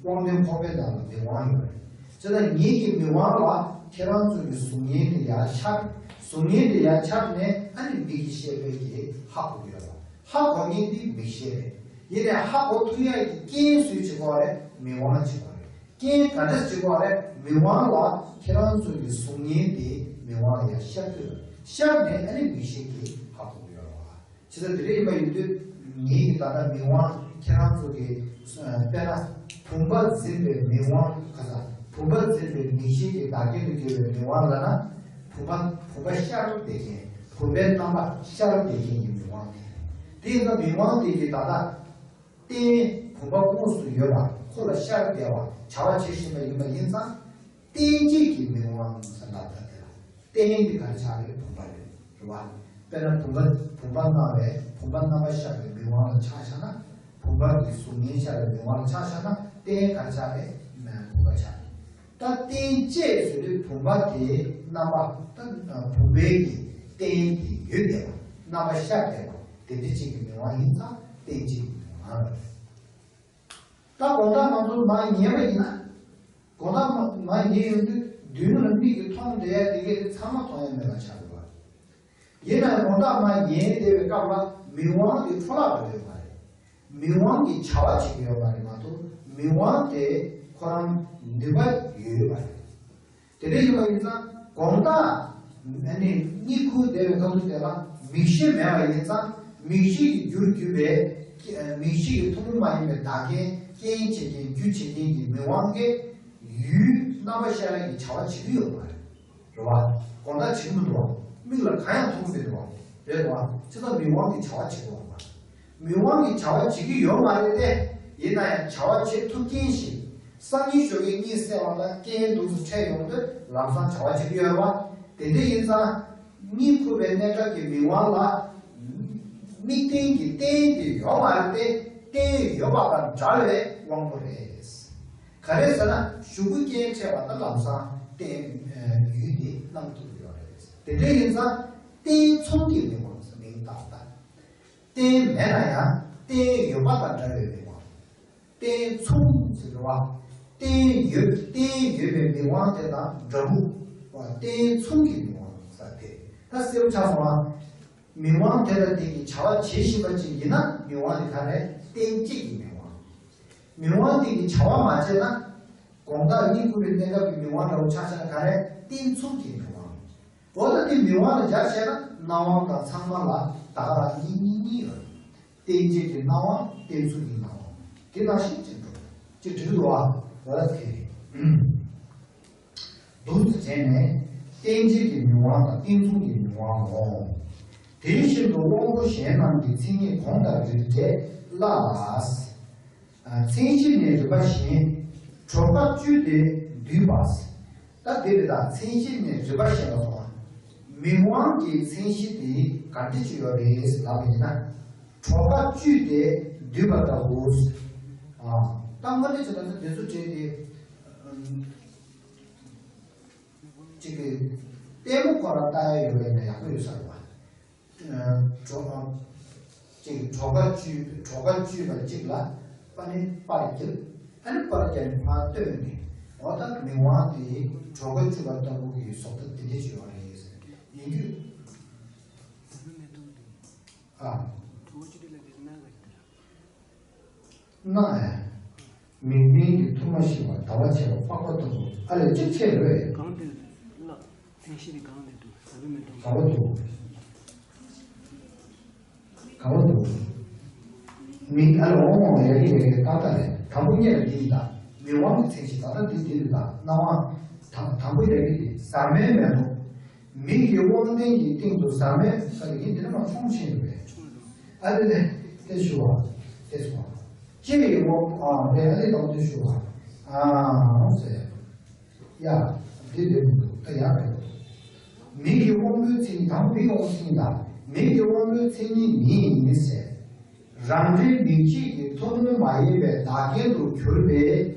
དབང་དོན་ཁོག་པའི་ནང་ལ་མིག་དབང་ཡོད་རེད། བྱས་ཙང་ངེད་ཀྱི་མིག་དབང་ལ་ཁྱེད་རང་ཚོ་གི་གཟུགས་བརྙན་དེ་ཡར་ཤར། གཟུགས་བརྙན་དེ་ཡར་ཤར་ནས་ཨ་ནི་མིག་གི་ཤེས་པའི་གི་ཧ་གོ་གི་ཡོད་རེད། ཧ་གོ་མཁན་དེ་མིག་ཤེས་རེད། ཡིན་ནའི་ཧ་གོ་ཐུབ་ཡག་གི་རྐྱེན་སུས་བྱེད་དགོས་རེད། མིག་དབང་བྱེད་དགོས་རེད། རྐྱེན་ག་འདྲ་བྱེད་དགོས་རེད། མིག་དབང་ལ་ཁྱེད་རང་ཚོ་གི་གཟུགས་བརྙན་དེ་མིག་དབང་ལ་ཡར་ཤར་གྱི་རེད། ཤར་ནས་ཨ་ནི་མིག་ཤེས་ཀྱིས་ཧ་གོ་གི་ཡོད་རེད་བ། བྱས་ཙང་དེ་འདྲ་ཡིན་པ་ཡིན་དུས་ངེད་ཀྱི་ད་ལྟ་མིག་དབང་ཁྱེད་རང་ཚོ་གི་དཔེར་ན་བུམ་པ་འཛིན་པའི་མིག་དབང་ག་ས་བུམ་པ་འཛིན་པའི་མིག་ཤེས་ཀྱི་བདག་རྐྱེན་དུ་གྱུར་པའི་མིག་དབང་ལབ་ན་བུམ་པ་བུམ་པ་ཤར་བསྡད་མཁན་བུམ་པའི་རྣམ་པ་ཤར་བསྡད་མཁན་གྱི་མིག་དབང་དེ་རེད། དེ་ཡིན་ཙང་མིག་དབང་དེ་གི་ད་ལྟ། རྟེན་བུམ་པ་དངོས་སུ་ཡོད་པ་ཁོ་ལ་ཤར་བསྡད་པ་བྱ་བ་བྱེད་བཞིན་པ་ཡིན་པ་ཡིན་ཙང་། རྟེན་བཅས་ཀྱི་མིག་དབང་ཟེར་ལབ་ད་དེ་ལ་རྟེན་དེ་ག་རེ་ཆགས་རེད། བུམ་པ་རེད། རེད་བ། དཔེར་ན་བུམ་པ་བུམ་པ་སྣང་བའི་བུམ་པ་རྣམ་པ་ཤར་བའི་མིག་དབང་ལ་ཆ་བཞག་ན། བུམ་པ་གི་གཟུགས་བརྙན་ཤར་བའི་མིག་དབང་ལ་ཆ་བཞག་ན་རྟེན་ག་རེ་ཆགས་རེད། བུམ་པ་ཆགས་རེད། ད་རྟེན་བཅས་ཟེར་དུས་བུམ་པ་དེའི་རྣམ་པ་ད་བུམ་པའི་གི་རྟེན་དེ་ཡོད་བསྡད་པ་རྣམ་པ་ཤར་བསྡད་པ་དེ་འདྲ་ཅིག་གི་མིག་དབང་ཡིན་ཙང་རྟེན་བཅས་ཀྱི་མིག་དབང་རེད། ད་དགོང་དག་ང་ཚོ་མར་ཉལ་བ་ཡིན་ན། དགོང་དག་མ་མར་ཉལ་ཡོང་དུས་མདུན་ལ་མིག་གིས་མཐོང་བསྡད་ཡ་དེ་གས་དེ་ཚང་མ་མཐོང་ཡ་མེད་པ་ཆགས་འགྲོ་བ་རེད། ཡིན་ནའང་དགོང་དག་མར་ཉལ་བསྡད་པའི་སྐབས་ལ་མིག་དབང་དེ་འཕྲོ་བརླག་འགྲོ་ཡོད་མ་རེད། མིག་དབང་གིས་བྱ་བ་བྱེད་ཀྱི་ཡོད་མ་རེད་མ་གཏོགས་མིག་དབང་དེ་ཁོ་རང་ནུས་པ་ཡོད་ཡོད་མ་རེད། དེ་འདྲ་ཡིན་པ་ཡིན་ཙང་དགོང་དག་ཨ་ནི་གཉིད་ཁུག་བསྡད་པའི་སྐབས་སུ་དེ་ལ་མིག་ཤེས་མེད་པ་ཡིན་ཙང་མིག་ཤེས་ཀྱི་རྒྱུར་གྱུར་པའི་མིག་ཤེས་ཀྱི་ཐུན་མོང་མ་ཡིན་པའི་བདག་རྐྱེན་རྐྱེན་བྱེད་མཁན་རྒྱུ་བྱེད་མཁན་གྱི་མིག་དབང་གིས་ཡུལ་ རྣམ་པ་ཤར་ཡག་གི་བྱ་བ་བྱེད་ཀྱི་ཡོད་མ་རེད། རེད་བ། དགོང་དག་བྱེད་ཀྱི་མི་འདུག་བ། མིག་ལ་གང་ཡང་མཐོང་གི་མི་འདུག་བ། རེད་བ། ཅི་ལྟར་མིག་དབང་གིས་བྱ་བ་བྱེད་ཀྱི་ཡོད་མ་རེད། མིག་དབང་གིས་བྱ་བ་བྱེད་ཀྱི་ཡོད་མ་རེད་དེ། ཡིན་ན་ཡང་བྱ་བ་བྱེད་ཐུབ་མཁན་ཞིག་སང་ཉིན་ཞོགས་ཀས་གཉིད་སད་པ་ལ་རྐྱེན་འདུག་སེ་འཕྲད་ཡོང་དུས་ལམ་སང་བྱ་བ་བྱེད་ཀྱི་ཡོད་རེད་བ། དེ་འདྲ་ཡིན་ཙང་། གཉིད་ཁུག་པའི་གནས་སྐབས་ཀྱི་མིག་དབང་ལ། དམིགས་རྟེན་གྱི་རྟེན་དེ་ཡོད་མ་རེད་དེ། རྟེན་ཡོད་པ་དང་འདྲ་བའི་དབང་པོ་རེད། ག་རེ་ཟེར་ན་གཞུག་གུ་རྐྱེན་འཕྲད་པ་དང་ལམ་སང་རྟེན་ཡུལ་དེ་སྣང་ཐུབ་ཡོད་རེད། དེ་འདྲ་ཡིན་ཙང་རྟེན་མཚུངས་ཀྱི་མིག་དབང་ཟེར་མིང་བཏགས་པ། རྟེན་མེད་ན་ཡང་རྟེན་ཡོད་པ་དང་འདྲ་བའི་མིག་དབང་། རྟེན་མཚུངས་ཟེར་བ། རྟེན་ཡོད་རྟེན་ཡོད་པའི་མིག་དབང་དེ་དང་འདྲ་བོ། རྟེན་མཚུངས་ཀྱི་མིག་དབང་ཟེར་དེ། ད་གསལ་པོ་ཆགས་སོང་ང་། མིག་དབང་དེ་ལ་དེ་གི་བྱ་བ་བྱེད་བཞིན་པ་ཅིག་ཡིན་ན་མིག་དབང་དེ་ག་རེ་རྟེན་བྱེད་ཀྱི་མིག་དབང་། མིག་དབང་དེ་གི་བྱ་བ་མ་བྱས་ན། དགོང་དག་གཉིད་ཁུག་པའི་གནས་སྐབས་ཀྱི་མིག་དབང་འདྲ་བོ་ཆགས་ཆགས་ག་རེ་རྟེན་མཚུངས་ཀྱི་མིག་དབང་། འོ་ད་དེ་མིག་དབང་ལ་སྦྱར་བྱས་ན་སྣང་བ་དང་ཚང་མ་ལ་ད་ག་རང་གཉིས་གཉིས་གཉིས་ཡོད། རྟེན་བྱེད་ཀྱི་སྣང་བ་རྟེན་མཚུངས་ཀྱི་སྣང་བ། དེ་ནང་བཞིན་ཅིག་འགྲོ། ཅིག་འགྲིག་འདུག་བ། འོ་ད་དེ་རེད། འདུག་སེ་བྱས་ནས་རྟེན་བྱེད་ཀྱི་མིག་དབང་དང་རྟེན་མཚུངས་ཀྱི་མིག་དབང་ངོ་། དེ་བཞིན་དུ་དབང་པོ་གཞན་རྣམས་ཀྱི་མཚན་ཉིད་གོང་དང་རིགས་འགྲེ་བླ་ལ། མཚན་གཞི་ནི་རིམ་པ་བཞིན། གྲོགས་པ་བཅུ་སྟེ་འདུས་པ། ད་དེ་རེད་ད། མཚན་གཞི་ནི་རིམ་པ་བཞིན་ལ་སོགས། མིག་དབང་གི་མཚན་གཞི་དེ་ག་འདྲ་ཅིག་ཡོད་རེད་ལབ་པ་ཡིན་ན། གྲོགས་པ་བཅུ་སྟེ་འདུས་པ་ལྟ་བུ། ད་དངོས་གནས་བྱས་ན་དེ་ཚོ་བྲིས་ཏེ། གཅིག་གིས་ལྟད་མོ་ཁོ་རང་ལྟ་ཡ་ཡོད་པས་ན་ཡག་པོ་ཡོད་ས་རེད་བ། གྲོགས་གཅིག་གྲོགས་པ་བཅུ་གྲོགས་པ་བཅུ་པ་གཅིག་ལ་པ་ནི་པར་བརྒྱབ། ཨ་ནི་པར་བརྒྱབ་ནས་ཕར་སྟོན་ནས། འོ་ད་མིག་དབང་དེ་གྲོགས་པ་བཅུ་པ་ལྟ་བུ་གི་བཟོ་ལྟ་དེ་འདྲ་ཞིག་ཡོད་རེད་ཟེར་ཡིན་རྒྱུ། ཨ། ན་ཨེ། མིག་སྨན་གྱི་ཐུར་མ་ཞིག་པ་ཟླ་བ་ཆེ་བ་པགས་པ་ལྟ་བུ་ཨ་ལས་གཅིག་ཆེ་རེད། གང་དེ་ལ་མཚན་གཞི་དེ་གང་དེ་འདུག་ཟ་བའི་མེ་ཏོག་ག་བ་འདུག་ག་བ་འདུག་མིག་ཨ་ལ་འོང་འོང་ཡ་གི་ཡ་གི་ཏག་ཏག་རེད། དང་པོ་གཉེར་འདི་ཡིན་ད། མིག་དབང་གི་མཚན་གཞི་ད་ལྟ་འདི་འདི་རེད་ད། སྣང་བ་དང་དང་པོ་ཡ་གི་འདི་ཟ་མའི་མེ་ཏོག་མིག་གི་དབང་ལྡན་གྱི་སྟེང་དུ་ཟ་མའི་ས་ཡིན་འདི་ནི་མ་མཆོང་ཕྱིན་འདུག་པས། ཨ་ལེ་ལེ། དེ་ཞུ་བ། དེ་སོང་བ། ལྕེ་ཡི་དབང་པོ་ཨ་རེ་ཨ་ལེ་དང་དེ་ཞུ་བ། ཨ་ཟེར། ཡ། འདི་འདི་མི་འདུག་ད་ཡག་རེད། མིག་གི་དབང་པོའི་མཚན་ཉིད་དང་མིག་དབང་མཚན་ཉིད་དང་མིག་གི་དབང་པོའི་མཚན་ཉིད་ནི་ཟེར། རང་འབྲས་མིག་ཤེས་ཀྱི་ཐུན་མོང་མ་ཡིན་པའི་བདག་རྐྱེན་དུ་གྱུར་པའི་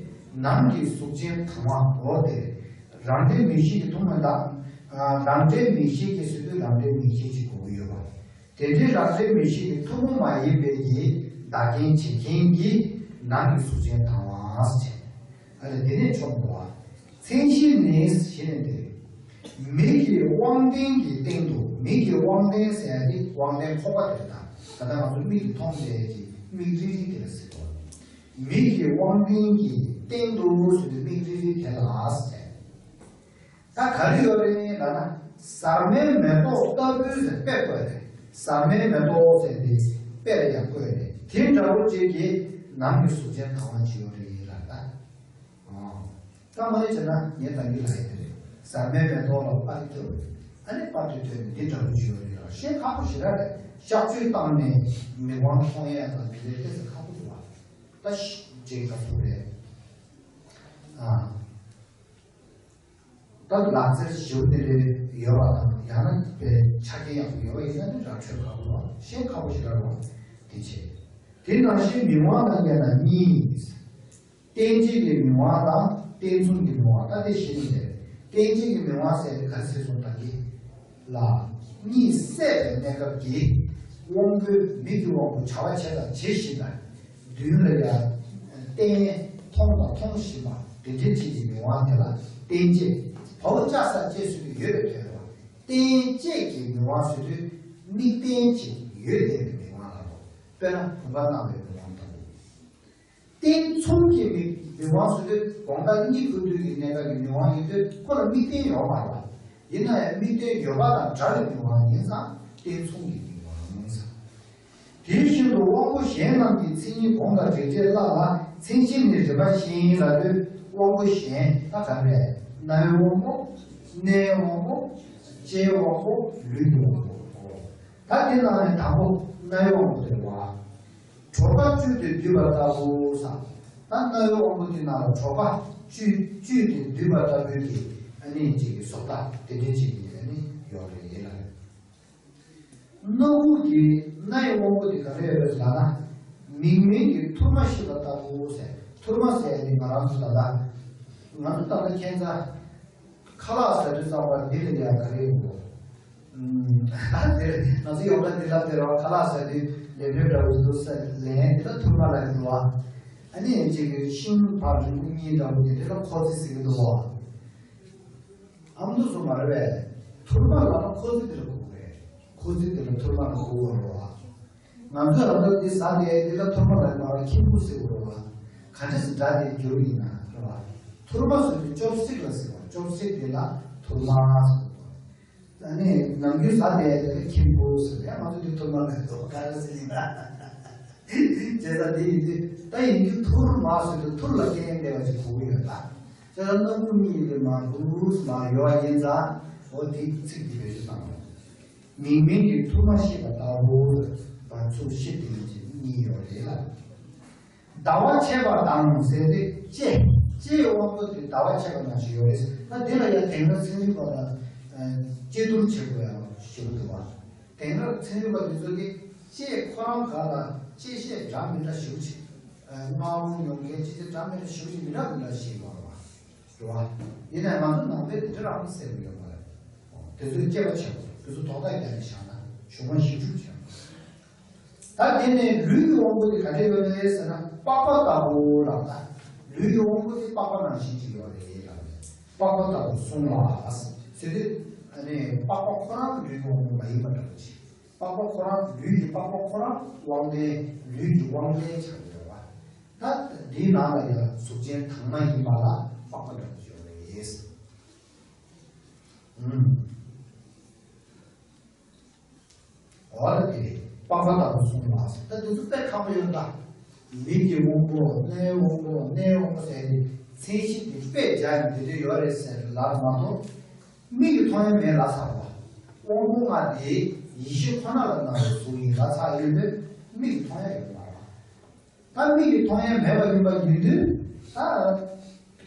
ནང་གི་གཟུགས་ཅན་དང་བ་འོ་དེ། རང་འབྲས་མིག་ཤེས་ཀྱི་ཐུན་མོང་དང་། རང་འབྲས་མིག་ཤེས་ཀྱི་ཟེར་དུས་རང་འབྲས་མིག་ཤེས་ཀྱི་གོ་གི་ཡོད་པ། དེ་འདྲའི་རང་འབྲས་མིག་ཤེས་ཀྱི་ཐུན་མོང་མ་ཡིན་པའི་གི་བདག་རྐྱེན་བྱེད་མཁན་གྱི་ནང་གི་གཟུགས་ཅན་དང་བ་ཟེར། ཨ་ལས་དེ་ནས་ཆོག་འགྲོ་བ། མཚན་གཞི་ནི་ཞེས་ནས་འདིར། མིག་གི་དབང་ལྡན་གྱི་སྟེང་དུ་མིག་གི་དབང་ལྡན་ཟེར་ཡ་དེ་དབང་ལྡན་ཁོག་པ་དེ་རེད་ད། ད་ལྟ་ང་ཚོ་མིག་གིས་མཐོང་བསྡད་ཀྱི་མིག་རིལ་རིལ་དེ་ལ་ཟེར་གོ། མིག་གི་དབང་ལྡན་གྱི་སྟེང་དུ་ཟེར་དུས་མིག་རིལ་རིལ་དེ་ལ་ཟེར། ད་ག་རེ་ཡོད་རེད་ལབ་ན། ཟར་མའི་མེ་ཏོག་ལྟ་བུའི་ཟེར་དཔེ་བཀོད་རེད། ཟར་མའི་མེ་ཏོག་ཟེར་དེ་དཔེ་ལ་ཡང་བཀོད་རེད། དེ་འདྲ་བོ་ཅིག་གི་ནང་གི་གཟུགས་ཅན་དང་བ་ཅིག་ཡོད་རེད་ལབ་ད། ཨོ། ད་མ་རེད་བྱས་ན་ངས་ད་འདི་ལབ་ཡ་དེ་རེད། ཟར་མའི་མེ་ཏོག་ལ་པར་བཀོད་རེད། ཨ་ནི་པར་དེ་བཀོད་ནས་འདི་འདྲ་བོ་ཅིག་ཡོད་རེད་ལབ་ཤེས་ཁག་པོ་ཞེ་དྲག་རེད། གཤག་བཅོས་བཏང་ནས་མིག་དབང་མཐོང་ཡ་དང་དེ་འདྲའི་ཏོག་ཙམ་ཁག་པོ་འདུག་བ། ད་ཤི་ཅིག་ད་ཚོ་རེད། ཨ། ད་ལག་རྩལ་ཞིབ་དེ་འདྲའི་ཡོད་པ་དང་ཡང་ན་པའི་ཆ་རྐྱེན་ཡག་པོ་ཡོད་པ་ཡིན་ན་ནི་ར་འཕྲོད་ཁག་པོ་རེད་བ། ཤེས་ཁག་པོ་ཞིག་རེད་བ། དེ་བྱས། དེ་ནང་བཞིན་མིག་དབང་དང་ཉེ་ན་གཉིས། རྟེན་བྱེད་ཀྱི་མིག་དབང་དང་རྟེན་མཚུངས་ཀྱི་མིག་དབང་ད་དེ་བཞི་ནི་རེད། རྟེན་བྱེད་ཀྱི་མིག་དབང་ཟེར་དེ་ག་ཚོད་སོང་ད་གི་ལ། གཉིད་སད་པའི་གནས་སྐབས་ཀྱི་དབང་པོའི་མིག་གི་དབང་པོ་བྱ་བ་བྱེད་དང་བྱེད་བཞིན་པ། མདུན་ལ་ཡ། བསྟན། མཐོང་དང་མཐོང་བཞིན་པ་དེ་འདྲའི་ཅིག་གི་མིག་དབང་དེ་ལ་རྟེན་བྱེད། བའོ་ལྕགས་ས་བཅད་ཟེར་དུས་ཡོད་པའི་དོན་རེད་བ། རྟེན་བྱེད་ཀྱི་མིག་དབང་ཟེར་དུས་དམིགས་རྟེན་ཅིག་ཡོད་བསྡད་པའི་མིག་དབང་ལ་གོ། དཔེར་ན་བུམ་པ་སྣང་བའི་མིག་དབང་ལྟ་བུ། རྟེན་མཚུངས་ཀྱི་མིག་མིག་དབང་ཟེར་དུས་དགོང་དག་གཉིད་ཁུག་དུས་ཀྱི་གནས་སྐབས་ཀྱི་མིག་དབང་ཡིན་དུས་ཁོ་ལ་དམིགས་རྟེན་ཡོད་མ་རེད་བ། ཡིན་ན་ཡང་དམིགས་རྟེན་ཡོད་པ་དང་འདྲ་བའི་མིག་དབང་ཡིན་ཙང་རྟེན་མཚུངས་ཀྱི་མིག་དབང་ཟེར། དེ་བཞིན་དུ་དབང་པོ་གཞན་རྣམས་ཀྱི་མཚན་ཉིད་གོང་དང་རིགས་འགྲེ་བླ་ལ་མཚན་གཞི་ནི་རིམ་པ་བཞིན་ལབ་དུས་དབང་པོ་གཞན་ད་ག་རེ་རེད། རྣ་བའི་དབང་པོ། སྣའི་དབང་པོ། ལྕེའི་དབང་པོ། ལུས་ཀྱི་དབང་པོ། ད་དེ་ནང་ནས་དང་པོ་རྣ་བའི་དབང་པོ་དེ་རེད་བ། དྲོ་པ་བཅུད་དེ་བསྡུས་པ་ལྟ་བུ་ས། ད་རྣ་བའི་དབང་པོ་དེ་ནང་ལ་དྲོ་པ་བཅུད་བཅུད་དེ་བསྡུས་པ་ལྟ་བུའི་གི་ཨ་ནི་གཅིག་གི་བཟོ་ལྟ་དེ་འདྲའི་གཅིག་གི་ཨ་ནི་ཡོད་རེད་ཡིན་ལ། སྣ་ཁུག་གི་སྣའི་དབང་པོ་དེ་ག་རེ་ཡོད་རེད་ལབ་ན། མིག་སྨན་གྱི་ཐུར་མ་བཤད་པ་ལྟ་བུ་ཟེར། ཐུར་མ་ཟེར་ནི་ང་རང་ཚོ་ད་ལྟ་ང་ཚོ་ད་ལྟ་ཁྱད་མཚར་ཁ་ལག་ཟ་དུས་ཙམ་པ་འདི་ལ་ཡང་ག་རེ་ཡོད་གོ། ཨ་འདིར་ང་ཚོ་ཡོང་ད་འདི་ལ་དེ་ར་ཁ་ལག་ཟ་དུས་ལེབ་ལེབ་འདྲ་བོ་འདུག་ཟེར་ལན་འདི་ལ་ཐུར་མ་ལ་ཡོད་འདུག་ཨ། ཨ་ནི་ཡང་གཅིག་གི་ཤིང་ཕར་རིང་པོ་གཉིས་འདྲ་བོ་དེ་འདི་ལ་ཁོ་ཚེ་ཟེར་གི་འདུག་ཨ། ཨ་མདོ་སོ་མ་རེད་པས། ཐུར་མ་ལབ་ན་ཁོ་ཚེ་འདི་ལ་གོ་གི་རེད། ཁོ་ཚེ་འདི་ལ་ཐུར་མ་ལ་གོ་གི་རེད་བ། ང་ཚོས་ཨ་མདོ་འདི་ཟ་དེ་འདི་ལ་ཐུར་མ་ལ་མ་རེད་ཁྱི་ཕུག་ཟེར་གི་རེད་བ། ག་འདྲ་སེ་འདྲ་དེ་འགྱུར་ཡིན་ན་རེད་བ། ཐུར་མ་ཟེར་དུས་ཅོབ་སིག་ལ་ཟེར་བ། ཅོབ་སིག་དེ་ལ་ཐུར་མ་ཟེར་གི་རེད་བ། ཨ་ནི་ནམ་རྒྱུན་ཟ་དེ་འདི་ལ་ཁྱི་ཕུག་ཟེར་བས། ང་ཚོ་འདི་ཐུར་མ་ལ་འདུག་ག་རེ་ཟེར་ཡིན་ན། བྱས་ཙང་འདི་ཡིན་དུས་ད་ཡིན་དུས་ཐུར་མ་ཟེར་དུས་ཐུར་ལ་སྐད་ཡང་བདེ་བ་ཅིག་གོ་གི་ཡོད་ད། བྱས་ཙང་སྣ་ཁུག་གཉིས་དེ་མ་འདུག་མ་ཡོད་ཡིན་ཙང་འོ་དེ་ཚིག་འདི་བེད་སྤྱོད་བཏང་རོགས། མིག་སྨན་གྱི་ཐུར་མ་བཤད་པ་ལྟ་བུ་བ་ཚུགས་བཤད་དེ་མི་བྱེད་གཉིས་ཡོད་རེད་ལ། ཟླ་བ་ཕྱེད་པ་དང་ཟེར་ཏེ་ལྕེ། ལྕེའི་དབང་པོ་དེ་ཟླ་བ་ཕྱེད་པ་ནང་བཞིན་ཡོད་རེད། ད་འདི་ལ་ཡང་དེང་རབས་ཚན་རིག་པ་དང་ལྕེ་བསྡུར་བྱེད་དགོས་ཡང་ཞུ་གི་འདུག་བ། དེང་རབས་ཚན་རིག་པ་དེ་ཚོ་གིས་ལྕེ་ཁོ་རང་སྒང་ལ་ལྕེ་བཤད་འདྲ་མི་འདྲ་ཞེ་པོ་ཅིག་སྔ་བོ་མྱོང་མཁན་ལྕེ་ལྕེ་འདྲ་མི་འདྲ་ཞེ་པོ་ཅིག་མི་འདྲ་མི་འདྲ་ཞིག་ཡོད་རེད་བ། རེད་བ། ཡིན་ནའང་ང་ཚོ་ནང་པས་དེ་འདྲ་རང་ཟེར་གི་ཡོད་མ་རེད། དེ་ཚོའི་དཔྱད་པ་བྱེད་དགོས། དེ་ཚོ་དོགས་པ་རྒྱག་ནས་བཞག་ན་གཞུང་མ་ཞིབ་འཇུག་བྱེད་དགོས། ད་དེ་ནས་ལུས་ཀྱི་དབང་པོ་དེ་ག་འདྲ་ཡོད་རེད་ཟེར་ན་པགས་པ་ལྟ་བུ་ལབ་ད། ལུས་ཀྱི་དབང་པོ་དེ་པགས་པ་ནང་བཞིན་ཅིག་ཡོད་རེད་ལབ་ནས། པགས་པ་ལྟ་བུ་གསུངས་ལ་ཟེར་དུས་ཨ་ནི་པགས་པ་ཁོ་རང་གི་ལུས་ཀྱི་དབང་པོ་མ་ཡིན་པ་འདྲ་པོ་ཅིག་པགས་པ་ཁོ་རང་ལུས་ཀྱི་པགས་པ་ཁོ་རང་དབང་ལྡན་ལུས་ཀྱི་དབང་ལྡན་ཆགས་ཡོད་པ། ད་འདིའི་ནང་ལ་ཡང་གཟུགས་ཅན་དྭངས་མ་ཡིན་པ་ལ་པགས་པ་འདྲ་པོ་ཅིག་ཡོད་རེད། ཨུམ། འོ་ལ་དེ་རེད། པགས་པ་ལྟ་བུ་གསུངས་ལ་ཟེར། ད་དེ་ཚོ་དཔེ་ཁག་པོ་ཡོད་ད། མིག་གི་དབང་པོ། སྣའི་དབང་པོ། སྣའི་དབང་པོ་ཟེར་ཏེ་མཚན་གཞི་དེ་དཔེ་སྦྱར་ནས་དེ་འདྲ་ཡོད་རེད་ཟེར་ལབ་མ་གཏོགས། མིག་གིས་མཐོང་ཡ་མེད་ལབ་ཚར་བ། དབང་པོ་ལྔ་དེ་ཡེ་ཤེས་ཁོ་ན་ལ་སྣང་བའི་གཟུགས་ཡིན་ལབ་ཚར་ཡོད་དུས་མིག་གིས་མཐོང་ཡ་ཡོད་མ་རེད། ད་མིག་གིས་མཐོང་ཡ་མེད་པ་ཡིན་པ་ཡིན་དུས་ད་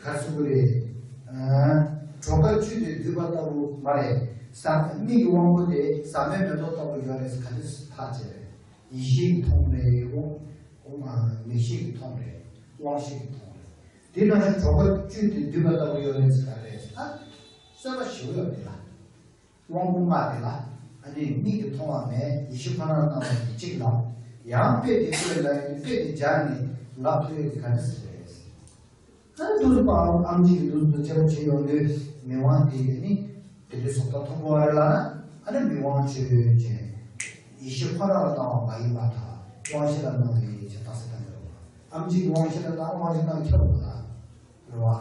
ག་རེ་ཟེར་དགོས་རེད། ཨ། དྲོ་པ་བཅུད་དེ་བསྡུས་པ་ལྟ་བུ་མ་རེད། ཟ། མིག་གི་དབང་པོ་དེ་ཟ་མའི་མེ་ཏོག་ལྟ་བུ་ཡོད་རེད་ཟེར་ག་འདྲ་ཐག་བཅད་རེད། ཡིད་ཤེས་ཀྱིས་མཐོང་རེད། དབང་། དབང་། མིག་ཤེས་ཀྱིས་མཐོང་རེད། དབང་ཤེས་ཀྱིས་མཐོང་རེད། དེ་ནང་བཞིན་དྲོ་པ་བཅུད་དེ་བསྡུས་པ་ལྟ་བུ་ཡོད་རེད་ཟེར་ག་རེད་ཟེར་ད། གསོན་པ་ཞེ་པོ་ཡོད་རེད་ལ། དབང་པོ་ལྔ་དེ་ལ་ཨ་ནི་མིག་གིས་མཐོང་བ་མེད། ཡེ་ཤེས་ཁོ་ནར་སྣང་བ་ཡིན་གཅིག་ལ། ཡང་དཔེ་དེ་ཚོས་ལ་ཡིན་དཔེ་དེ་སྦྱར་ནས་ལབ་ཐུབ་ཡོད་དེ་ག་འདྲ་ཟེར་རེད། ཨ་ནི་དུས་སུ་པའམ་ཨམ་ཆི་གིས་དུས་སུ་དཔྱད་པ་བྱེད་ཡོང་དུས་མིག་དབང་དེ་ནི་དེ་འདྲའི་བཟོ་ལྟ་མཐོང་གི་ཡོད་རེད་ལབ་ན། ཨ་ནི་མིག་དབང་ཆོས་ཅན། ཡེ་ཤེས་ཁོ་ནར་སྣང་བ་མ་ཡིན་པར་ཐལ། དབང་ཤེས་ལ་སྣང་བའི་ཡིད་ཀྱི་རྟགས་གསལ་བཏང་གི་རེད་བ། ཨམ་ཆི་གིས་དབང་ཤེས་ལ་སྣང་། དབང་ཤེས་སྣང་ཁྱབ་པ་ལ་རེད་བ།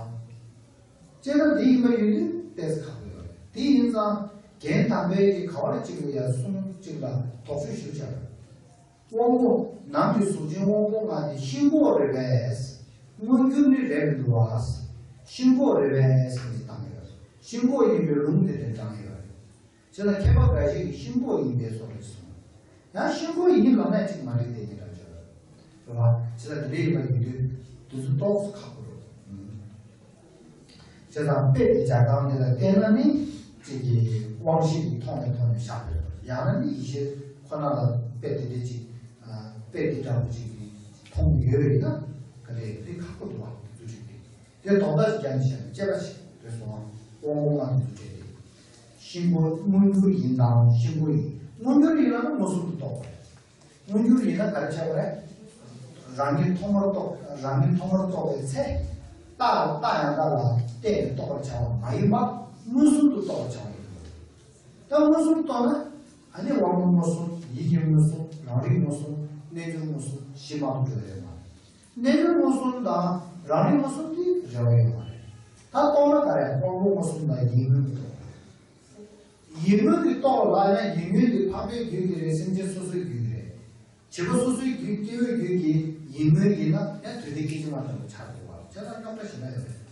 བྱས་ན་འདི་ཡིན་པ་ཡིན་དུས་ཏོག་ཙམ་ཁག་པོ་ཡོད་རེད། དེ་ཡིན་ཙང་རྒན་དམ་པས་ཀྱིས་ག་བ་ལ་གཅིག་ལ་ཡ་གསུང་གཅིག་ལ་དོགས་གཅོད་ཞུ་བྱ་རེད། དབང་པོ། ནང་གི་གཟུགས་ཅན་དབང་པོ་ལྔ་དེ་ཤིན་ལྐོག་རེད་པས། མངོན་གྱུར་ནི་རེད་མི་འདུག་བ། ཤིན་ལྐོག་རེད་པས་ཟེར་ནས་བཏང་ཡོད་རེད། ཤིན་ལྐོག་ཡིན་པའི་ལུང་དེ་འདྲ་དྲངས་ཡོད་རེད། བྱས་ཙང་མཁས་པ་འགའ་ཞིག་གིས་ཤིན་ལྐོག་ཡིན་པའི་བཟོ་འདྲ་གསུངས། ཡང་ཤིན་ལྐོག་ཡིན་ལབ་ན་གཅིག་མ་འགྲིག་དེ་ཉིད་རང་ཆོས་རེད་བ། བྱས་ཙང་དེ་འདྲ་ཡིན་པ་ཡིན་དུས་དེ་ཚོ་ཏོག་ཙམ་ཁག་པོ་རེད། བྱས་ཙང་དཔེ་དེ་སྦྱར་སྟངས་དེ་ལ་བལྟས་ན་ནི་གཅིག་གིས་དབང་ཤེས་ཀྱིས་མཐོང་ནས་མཐོང་ནས་བཞག་པ་རེད། ཡང་ན་ནི་ཡེ་ཤེས་ཁོ་ན་ལ་དཔེ་དེ་འདྲ་གཅིག་དཔེ་དེ་འདྲ་པོ་གཅིག་གིས་མཐོང་གི་ཡོད་རེད་ན་ག་རེ་དེ་ཁག་པོ་འདུག་བ། དེ་ཚོ་གཅིག་དེ། དེ་དོགས་པ་ཞིག་རྒྱབ་ནས་བཤད་ན་དཔྱད་པ་ཞིག་རེད་སོང་། དབང་པོ་ལྔ་དེ་ཚོ་སྤྲད་དེ། ཤིན་ལྐོག་མངོན་གྱུར་ཡིན་དང་ཤིན་ལྐོག་ཡིན། མངོན་གྱུར་ཡིན་ན་མངོན་སུམ་དུ་རྟོགས་པ་རེད། མངོན་གྱུར་ཡིན་ན་ག་རེ་ཆགས་པ་རེད། རང་གིས་མཐོང་བར་རྟོགས། རང་གིས་མཐོང་བར་རྟོགས་པའི་ཚེ། རྟགས་ལ་རྟགས་ཡང་དག་ལ་བལྟས་ནས་རྟོགས་པར་བྱ་བ་མ་ཡིན་པ་མངོན་སུམ་དུ་རྟོགས་པར་བྱ་བ་ཡིན་པ་རེད། ད་མངོན་སུམ་དུ་རྟོགས་ན་ཨ་ནི་དབང་པོ་མངོན་སུམ། ཡིད་ཀྱི་མངོན་སུམ། རང་རིག་མངོན་སུམ། རྣལ་འབྱོར་མངོན་སུམ་བཞི་མང་དུ་འགྲོ་ཡོད་མ་རེད། རྣལ་འབྱོར་མངོན་སུམ་དང་རང་རིག་མངོན་སུམ་དེ་འབྲེལ་བ་ཡོད་མ་རེད། ད་རྟོགས་ན་ག་རེ། དབང་པོ་མངོན་སུམ་དང་ཡིད་མངོན་གྱིས་རྟོགས་པ་རེད། ཡིད་མངོན་གྱིས་རྟོགས་ལབ་ན་ཡིད་མངོན་དེ་འཕགས་པའི་རྒྱུད་ཀྱི་རེད། སེམས་ཅན་སོ་སོའི་རྒྱུད་ཀྱི་རེད། བྱིས་པ་སོ་སོའི་རྒྱུད་སྐྱེ་བོའི་རྒྱུད་ཀྱི་ཡིད་མངོན་ཡིན་ན་ཡང་དུས་མཐའི་སྐད་ཅིག་མ་ལྟ་བུ་ཆགས་འགྲོ་བ་བྱས་ཙང་རྙོག་དྲ་ཞེ་དྲག་ཡོད་རེད།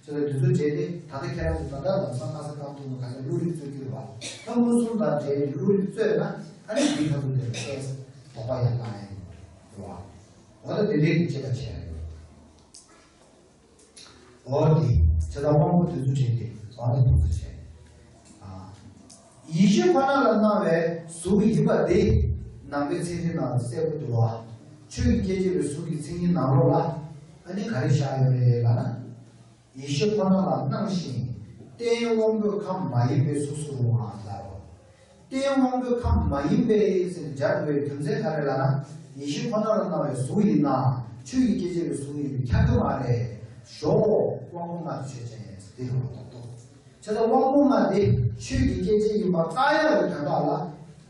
ཅེས་དེ་ཚོ་བྱས་ཏེ། ད་ལྟ་ཁྱེད་རང་ཚོ་ད་ལྟ་ལམ་སང་ལྷ་ས་རྐང་ཐུག་ནས་ག་ཚོད་བློ་རིག་རྩོད་རྒྱུ་རེད་བ། ད་མངོན་སུམ་དང་འབྲེལ་ནས་བློ་རིག་རྩོད་ན། ཨ་ནི་འདི་ག་ཚོད་དེ་ལ་ཤེས་དོགས་པ་ཡང་བཏང་ཡ་ཡོད་རེད་བ། འོ་ད་དེ་འདྲའི་གི་བྱེད་པ་བྱས་ཡོད། འོ་དེ་བྱས་ཙང་དབང་པོ་དེ་ཚོ་བྱས་ཏེ་དབང་པོ་དེ་ཚོ་བྱས། ཨ། ཡེ་ཤེས་ཁོ་ན་ལ་སྣང་བའི་གཟུགས་ཡིན་པ་དེ་ནང་པའི་ཚད་མཐའི་ནང་ལ་གསལ་པོ་འདུག་བ། ཆོས་ཀྱི་སྐྱེ་མཆེད་པའི་གཟུགས་ཀྱི་མཚན་ཉིད་ནང་ལོགས་ལ་ཨ་ནི་ག་རེ་བཞག་ཡོད་རེད་ལབ་ན། ཡེ་ཤེས་ཁོ་ན་ལ་སྣང་ཞིང་རྟེན་དབང་པོའི་ཁམས་མ་ཡིན་པའི་གཟུགས་སུ་རུང་བ་ལབ། རྟེན་དབང་པོའི་ཁམས་མ་ཡིན་པའི་ཟེར་སྦྱར་བའི་རྒྱུ་མཚན་ག་རེ་ལབ་ན། ཡེ་ཤེས་ཁོ་ན་ལ་སྣང་བའི་གཟུགས་ཡིན་ན་ཆོས་ཀྱི་སྐྱེ་མཆེད་པའི་གཟུགས་ཡིན་པས་ཁྱབ་ཀྱི་མ་རེད། ཞོག་དབང་པོ་ལྔ་དེ་ཆོས་ཅན་ཡིན་ཟེར་དེ་རེད་བ། ཏོག་ཏོག་བྱས་ཙང་དབང་པོ་ལྔ་དེ་ཆོས་ཀྱི་སྐྱེ་མཆེད་ཡིན་པ་བཀག་ཡག་གི་དོན་དག་ལ།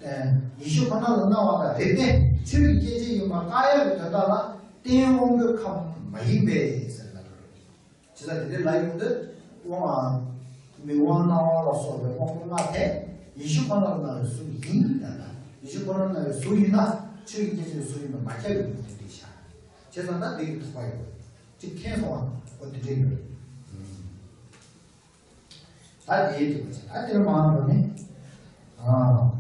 ཨ། ཡེ་ཤེས་ཁོ་ན་ལ་སྣང་བ་དང་རིགས་གཏེར་ཆོས་ཀྱི་སྐྱེ་མཆེད་ཡིན་པ་བཀག་ཡག་གི་དོན་དག་ལ་རྟེན་དབང་པོའི་ཁམས་མ་ཡིན་པས་ཟེར་ལབ་རེད། བྱས་ཙང་དེ་འདྲའི་ལབ་ཡོང་དུས། དབང་། མིག་དབང་རྣ་དབང་ལ་སོགས་པའི་དབང་པོ་ལྔ་དེ་ཡེ་ཤེས་ཁོ་ན་ལ་སྣང་བའི་གཟུགས་ཡིན་ལབ་ན། ཡེ་ཤེས་ཁོ་ན་ལ་སྣང་བའི་གཟུགས་ཡིན་ན་ཆོས་ཀྱི་སྐྱེ་མཆེད་གཟུགས་ཡིན་པ་མ་ཁྱབ་ཡོང་གི་དེ་འདྲའི་ཤ། བྱས་ཙང་ད་འདི་གི་དོགས་པ་ཡོད། ཅིག་མཁྱེན་སོང་བ། འོ་དེ་འདྲའི་ཡོད། ད་དེའི་དྲི་བ་བྱས། ད་དེར་མ་འགྲོ་ནས། ཨ།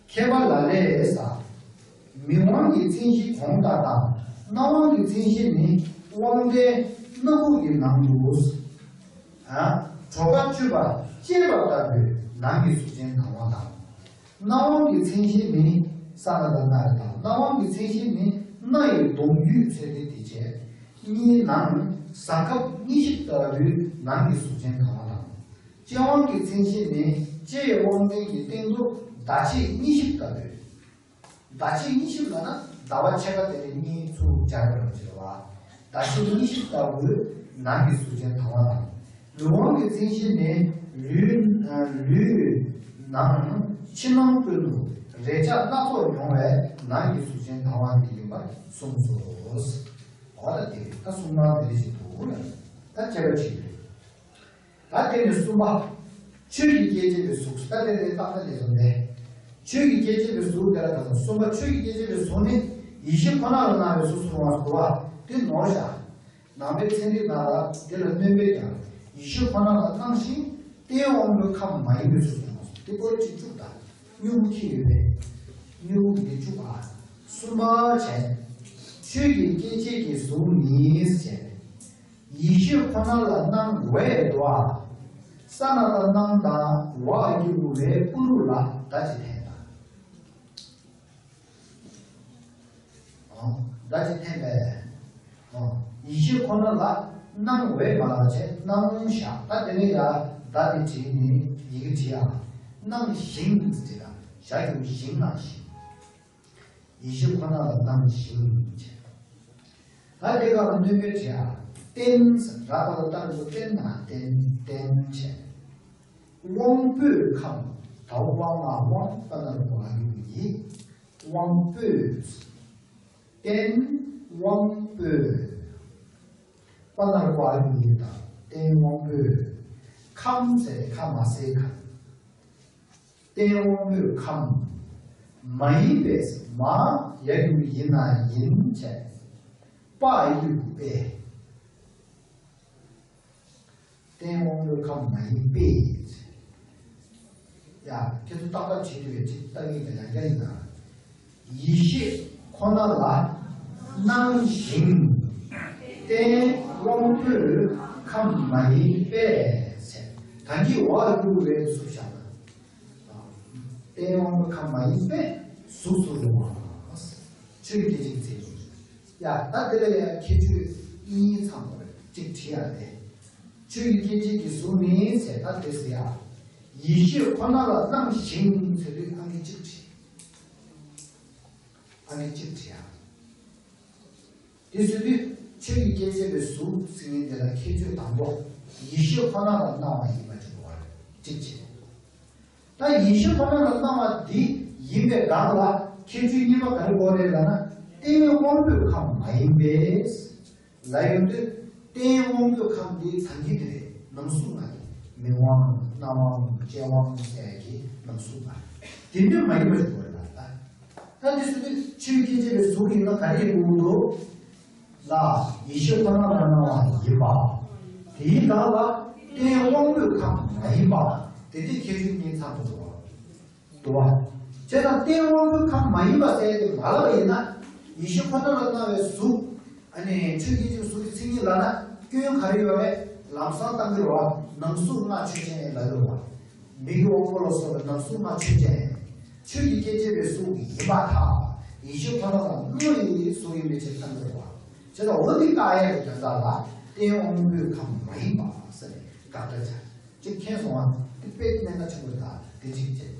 མཁས་པ་ལ་ལས་ས། མིག་དབང་གི་མཚན་གཞི་གོང་ལྟར་དང་། རྣ་དབང་གི་མཚན་གཞི་ནི་དབང་ལྡན་སྣ་ཁུག་གི་ནང་དུ། ཨ། གྲོག་པ་གཅུས་པ་བཅད་པ་ལྟ་བུའི་ནང་གི་གཟུགས་ཅན་དང་བ་དང་། རྣ་དབང་གི་མཚན་གཞི་ནི་ས་ན་དང་ན་རེ་དང་། རྣ་དབང་གི་མཚན་གཞི་ནི་སྣ་ཡི་གདུང་རྒྱུད་ཚོད་དེ་དེ་བྱས། གཉིས་ནང་གཟའ་སྐར་གཉིས་བཞི་ལྟ་བུའི་ནང་གི་གཟུགས་ཅན་དང་བ་དང་། ལྕེ་དབང་གི་མཚན་གཞི་ནི་ལྕེ་ཡི་དབང་ལྡན་གྱི་སྟེང་དུ་ཟླ་ཕྱེད་གཉིས་བཞི་ལྟ་བུའི། ཟླ་ཕྱེད་གཉིས་བཞི་ལབ་ན་ཟླ་བ་ཕྱེད་ཀ་དེ་ནས་གཉིས་ཚུར་སྦྱར་བ་རང་བྱེད་པ། ཟླ་ཕྱེད་གཉིས་བཞི་ལྟ་བུའི་ནང་གི་གཟུགས་ཅན་དང་བ་དང་། ལུས་དབང་གི་མཚན་གཞི་ནི་ལུས། ལུས་ནང་ཕྱི་ནང་ཀུན་ཏུ་རེག་བྱ་སྣ་ཚོགས་མྱོང་བའི་ནང་གི་གཟུགས་ཅན་དང་བ་འདི་ཡིན་པར་གསུངས་སོ། འོ་ད་དེ་ད་གསུང་ངག་འདི་རེ་ཞིག་འདུག་ལ། ད་དཔྱད་པ་བྱེད་དགོས། ད་དེ་ནས་གསུམ་པ། ཆོས་ཀྱི་སྐྱེ་མཆེད་པའི་གཟུགས། ད་དེ་ནས་ཏག་ཏག་ལས་སོང་ནས། ཆོས་ཀྱི་སྐྱེ་མཆེད་པའི་གཟུགས་དེ་ལ་ད་གསུམ་པ། ཆོས་ཀྱི་སྐྱེ་མཆེད་པའི་གཟུགས་ནི་ཡེ་ཤེས་ཁོ་ན་ལ་སྣང་བའི་གཟུགས་སུ་རུང་བ་དེ་ནོར་བཞག་ནང་པའི་ཚན་རིག་ནང་ལ་དེ་ལ་སྣོན་པས་ཀྱང་ཡེ་ཤེས་ཁོ་ན་ལ་སྣང་ཞིང་རྟེན་དབང་པོའི་ཁམས་མ་ཡིན་པའི་གཟུགས་སུ་རུང་བ། དེ་སྐོར་གཅིག་བཅུག་ད་སྨྱུ་གུ་ཁྱེར་ཡོད་པས། སྨྱུ་གུ་འདི་བཅུག་པ། གསུམ་པ་བྱས། ཆོས་ཀྱི་སྐྱེ་མཆེད་ཀྱི་གཟུགས་ནི་བྱས། ཡེ་ཤེས་ཁོ་ན་ལ་སྣང་བས་དོ། ས་ན་ད་སྣང་དང་བ་འགྱུར་བའི་པུ་རུ་ལ་ད་ཅི་འཐེན་དང་། ཨོ། ད་ཅི་འཐེན་པས། ཨོ། ཡེ་ཤེས་ཁོ་ན་ལ་སྣང་བས་མ་ལ་བྱས་སྣང་བཞག་ད་དེ་ནས་ཡ་ད་དེ་བྲིས་ནས་ཡི་གེ་བྲིས་ཨ། སྣང་ཞིང་ཟེར་ལ་བཞག་རྒྱུ་ཞིང་ན་ཞིང་། ཡེ་ཤེས་ཁོ་ན་ལ་སྣང་ཞིང་བྱས། ད་དེ་ག་ལ་སྣོན་པའི་བྱས་ཨ། རྟེན་ཟེར་ར་ད་ལ་ལྟར་དུ་རྟེན་ན་རྟེན་རྟེན་བྱས། དབང་པོའི་ཁམས་ད་དབང་ང་དབང་པ་ན་རོ་ཨ་ཡུ་ཡི། དབང་པོའི། རྟེན་དབང་པོའི། པ་ན་རོ་ཨ་ཡུ་ཡི་དང་རྟེན་དབང་པོའི། ཁམས་ཟེར་ཁ་མ་སའི་ཁམས། རྟེན་དབང་པོའི་ཁམས། མ་ཡིན་པས་མ་ཡ་ཡུ་ཡིན་ན་ཡིན་བྱས། པ་ཡུ་པས། རྟེན་དབང་པོའི་ཁམས་མ་ཡིན་པས། ཡ། ཁྱེད་ཚོ་ཏག་ཏག་བྱེད་དུས་ཅིག་ཏག་ཡིན་དང་ཡང་བསྐྱར་ཡིན་དང་། ཡེ་ཤེས་ཁོ་ན་ལ་སྣང་ཞིང་། རྟེན་དབང་པོའི་ཁམས་མ་ཡིན་པས། ད་གིན་བ་ཡུ་བའི་གཟུགས་བཞག་ན། རྟེན་དབང་པོའི་ཁམས་མ་ཡིན་པས་གཟུགས་སུ་རུང་བ། ཆོས་ཀྱི་སྐྱེ་མཆེད་ཀྱི་མཚན་ཉིད། ཡ། ད་དེ་ལ་ཡ་ཁྱད་ཆོས་གཉིས་ཚང་དགོས་རེད། གཅིག་བྲིས་ཡ་དེ། ཆོས་ཀྱི་སྐྱེ་མཆེད་ཀྱི་གཟུགས་ནི་ཟེར་ད་དེ་ཟེར་ཡ། ཡེ་ཤེས་ཁོ་ན་ལ་སྣང་ཞིང་ཟེར་དུས་ཨང་ཀི་གཅིག་བྲིས། ཨང་ཀི་གཅིག་བྲིས་ཡ། དེ་ཟེར་དུས་ཆོས་ཀྱི་སྐྱེ་མཆེད་པའི་གཟུགས་ཟེར་མཁན་དེ་ལ་ཁྱད་ཆོས་དང་པོ། ཡེ་ཤེས་ཁོ་ན་ལ་སྣང་བ་ཡིན་པ་ཅིག་དགོས་པ་རེད། གཅིག་བྱས། ད་ཡེ་ཤེས་ཁོ་ན་ལ་སྣང་བ་འདི་ཡིན་པའི་སྒང་ལ་ཁྱད་ཆོས་གཉིས་པ་ག་རེ་དགོས་རེད་ལབ་ན། རྟེན་དབང་པོའི་ཁམས་མ་ཡིན་པས། ལབ་ཡོང་དུས་རྟེན་དབང་པོའི་ཁམས་འདི་ད་གིན་དེ་རེད། ནང་གཟུགས་ལྔ་དེ། མིག་དབང་། རྣ་དབང་། ལྕེ་དབང་ཟེར་གྱི་ནང་གཟུགས་ལྔ། དེ་འདྲ་མ་ཡིན་པ་ཞིག་དགོས་རེད་ལ། ད་ད་འདི་ཟེར་དུས་ཆོས་ཀྱི་སྐྱེ་མཆེད་པའི་གཟུགས་ཡིན་ན་ག་རེ་ཡིན་དགོས་འདུག་ལ། ཡེ་ཤེས་ཁོ་ན་ལ་སྣང་བ་ཡིན་པ། དེའི་སྒང་ལ་རྟེན་དབང་པོའི་ཁམས་མ་ཡིན་པ། དེ་དེ་ཁྱད་ཆོས་གཉིས་ཚང་དུ་འགྲོ་བ། འདུག་བ། བྱས་ཙང་རྟེན་དབང་པོའི་ཁམས་མ་ཡིན་པ་ཟེར་ཏེ་མ་ལབ་པ་ཡིན་ན། ཡེ་ཤེས་ཁོ་ན་ལ་སྣང་བའི་གཟུགས། ཨ་ནི་ཆོས་ཀྱི་གཟུགས་ཀྱི་མཚན་ཉིད་ལབ་ན་སྐྱོན་ག་རེ་ཡོད་རེད། ལམ་སང་བཏང་གི་རེད་བ། ནང་གཟུགས་ལྔ་ཆོས་ཅན་ལབ་ཡོད་རེད་བ། མིག་གི་དབང་པོ་ལ་སོགས་པའི་ནང་གཟུགས་ལྔ་ཆོས་ཅན། ཆོས་ཀྱི་སྐྱེ་མཆེད་པའི་གཟུགས་ཡིན་པར་ཐལ། ཡེ་ཤེས་ཁོ་ན་ལ་སྣང་བའི་གཟུགས་ཡིན་པའི་ཕྱིར་བཏང་གི་རེད་བ། བྱས་ཙང་འོ་འདི་བཀག་ཡས་ཀྱི་དོན་དག་ལ་རྟེན་དབང་པོའི་ཁམས་མ་ཡིན་པ་ཟེར་ནས་དགག་སྒྲ་བྱ། ཅིག་མཁྱེན་སོང་ང་། འདི་དཔེ་གནད་འགག་ཆེན་པོ་རེད། ད་དེ་གཅིག་བྱས།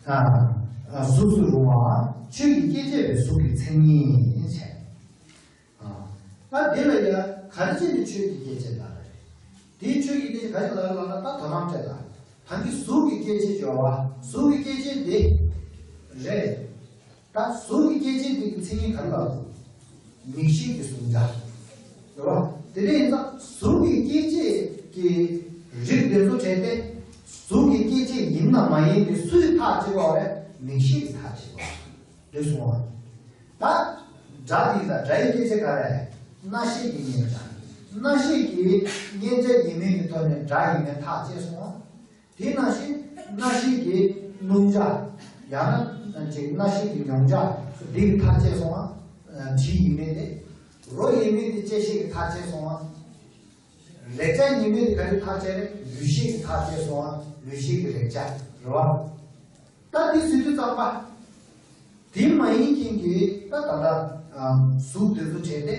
ཨ། གཟུགས་སུ་རུང་བ། ཆོས་ཀྱི་སྐྱེ་མཆེད་པའི་གཟུགས་ཀྱི་མཚན་ཉིད་བྱས། ཨ། ད་འདི་ལ་ཡ་ག་རེ་བྱས་ནས་ཆོས་ཀྱི་སྐྱེ་མཆེད་ལབ་རེད། དེའི་ཆོས་ཀྱི་སྐྱེ་མཆེད་ག་རེ་ལབ་ལབ་ན། ད་དོ་སྣང་སྤྲད་ད། ད་གིན་གཟུགས་ཀྱི་སྐྱེ་མཆེད་ཡོད་བ། གཟུགས་ཀྱི་སྐྱེ་མཆེད་དེ་རེད། ད་གཟུགས་ཀྱི་སྐྱེ་མཆེད་དེ་གི་མཚན་ཉིད་ག་རེ་ལབ་དགོས། མིག་ཤེས་ཀྱི་གཟུང་བྱ། རེད་བ། དེ་འདྲ་ཡིན་ཙང་གཟུགས་ཀྱི་སྐྱེ་མཆེད་ཀྱི་རིགས་དེ་ཚོ་བྱས་ཏེ། གཟུགས་ཀྱི་སྐྱེ་མཆེད་ཡིན་ནམ་མ་ཡིན་དེ་སུས་ཐག་བཅད་པ་རེད། མིག་ཤེས་ཀྱིས་ཐག་བཅད་པ་རེད། རེད་སོང་བ། ད་སྒྲ་དེ་ལ་སྒྲ་ཡི་སྐྱེ་མཆེད་ག་རེ། རྣ་ཤེས་ཀྱི་མཉན་བྱ། རྣ་ཤེས་ཀྱི་མཉན་བྱ་ཡིན་མིན་གྱི་ཐོག་ནས་སྒྲ་ཡིན་མིན་ཐག་བཅད་སོང་བ། དེ་ནང་བཞིན་རྣ་ཤེས་ཀྱི་རྣུབ་བྱ། ཡང་ན་ཅིག་རྣ་ཤེས་ཀྱི་མྱོང་བྱ། འདི་གིས་ཐག་བཅད་སོང་བ། དྲི་ཡིན་མིན་དེ། རོ་ཡིན་མིན་དེ་ལྕེ་ཤེས་ཀྱིས་ཐག་བཅད་སོང་བ། རེག་བྱ་ཡིན་མིན་དེ་ག་རེས་ཐག་བཅད་རེད། ལུས་ཤེས་ཀྱིས་ཐག་བཅད་སོང་བ། ལུས་ཤེས་ཀྱི་རེག་བྱ་རེད་བ། ད་འདི་ཟེར་དུས་ཙམ་པ། དེ་མ་ཡིན་མཁན་གྱི་ད་ད་ལྟ་གཟུགས་དེ་ཚོ་བྱས་ཏེ།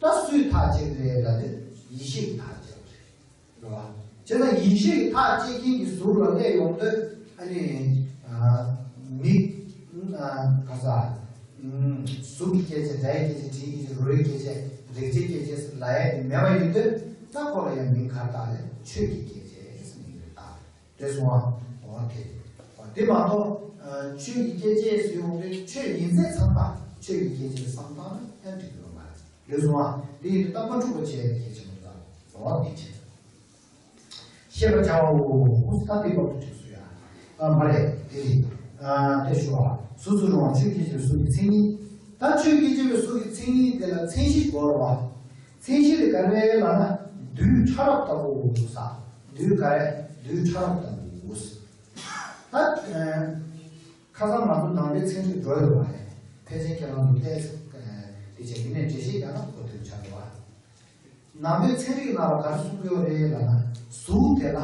ད་སུས་ཐག་བཅད་རེད་ལབ་དུས་ཡེ་ཤེས་ཀྱིས་ཐག་བཅད་པ་རེད། རེད་བ། བྱས་ཙང་ཡེ་ཤེས་ཀྱིས་ཐག་བཅད་མཁན་གྱི་གཟུགས་ལ་སླེབས་ཡོང་དུས། ཨ་ནི་མིག་ག་ས། གཟུགས་ཀྱི་སྐྱེ་མཆེད། སྒྲ་ཡི་སྐྱེ་མཆེད། དྲི་ཡི་སྐྱེ་མཆེད། རོ་ཡི་སྐྱེ་མཆེད། རེག་བྱའི་སྐྱེ་མཆེད་ལབ་ཡ་དེ་མེད་པ་ཡིན་དུས། ད་ཁོ་ལ་ཡང་མིང་ག་རེ་བཏགས་རེད། ཆོས་ཀྱི་སྐྱེ་མཆེད་ཟེར་མིང་རེ་བཏགས། རེད་སོང་བ། འོ་དེ། འོ་དེ་མ་གཏོགས། ཆོས་ཀྱི་སྐྱེ་མཆེད་ཟེར་ཡོང་དུས་ཆོས་ཡིན་ཚད་ཚང་མ་ཆོས་ཀྱི་སྐྱེ་མཆེད་བསམ་བཏང་ན་ཡང་འགྲིག་གི་རེད་མ་རེད། རེད་སོང་བ། དེ་ཡིན་དུས་ད་མ་འཁྲུག་པ་བྱས་ཡ་དེ་གལ་ཆེན་པོ་རེད། འོ་དེ་བྱས། ཤེས་པར་བྱའོ། ད་དེ་བབ་ཏུ་འཇུག་སུ་ཡ། ཨ་མ་རེད་དེ་རེད། ཨ་དེ་ཞུ་བ། གཟུགས་སུ་རུང་བ་ཆོས་སྐྱེ་མཆེད་པའི་གཟུགས་ཀྱི་མཚན་ཉིད། ད་ཆོས་སྐྱེ་མཆེད་པའི་གཟུགས་ཀྱི་མཚན་ཉིད་དེ་ལ་མཚན་གཞི་དགོས་རེད་བ། མཚན་གཞི་དེ་ག་རེ་ལབ་ན། རྡུལ་ཕྲ་རབ་ལྟ་བུའོ་ཟེར། རྡུལ་ག་རེ། རྡུལ་ཕྲ་རབ་ལྟ་བུའོ་ཟེར། ད་ཨ་ཁ་སང་ང་ཚོ་ནང་པའི་ཚན་རིག་འགྲོ་ཡོད་པ་རེད། ཕལ་ཆེར་ཁྱེད་རང་ཚོ་ལྟས་དེ་བྱས་ཡིན་ནའི་འགྲེལ་བཤད་རྒྱག་ན་གོ་ཐོས་ཆགས་འགྲོ་བ། ནང་པའི་ཚན་རིག་ནང་ལ་ག་རེ་གསུང་གི་ཡོད་རེད་ལབ་ན། གཟུགས་དེ་ལ་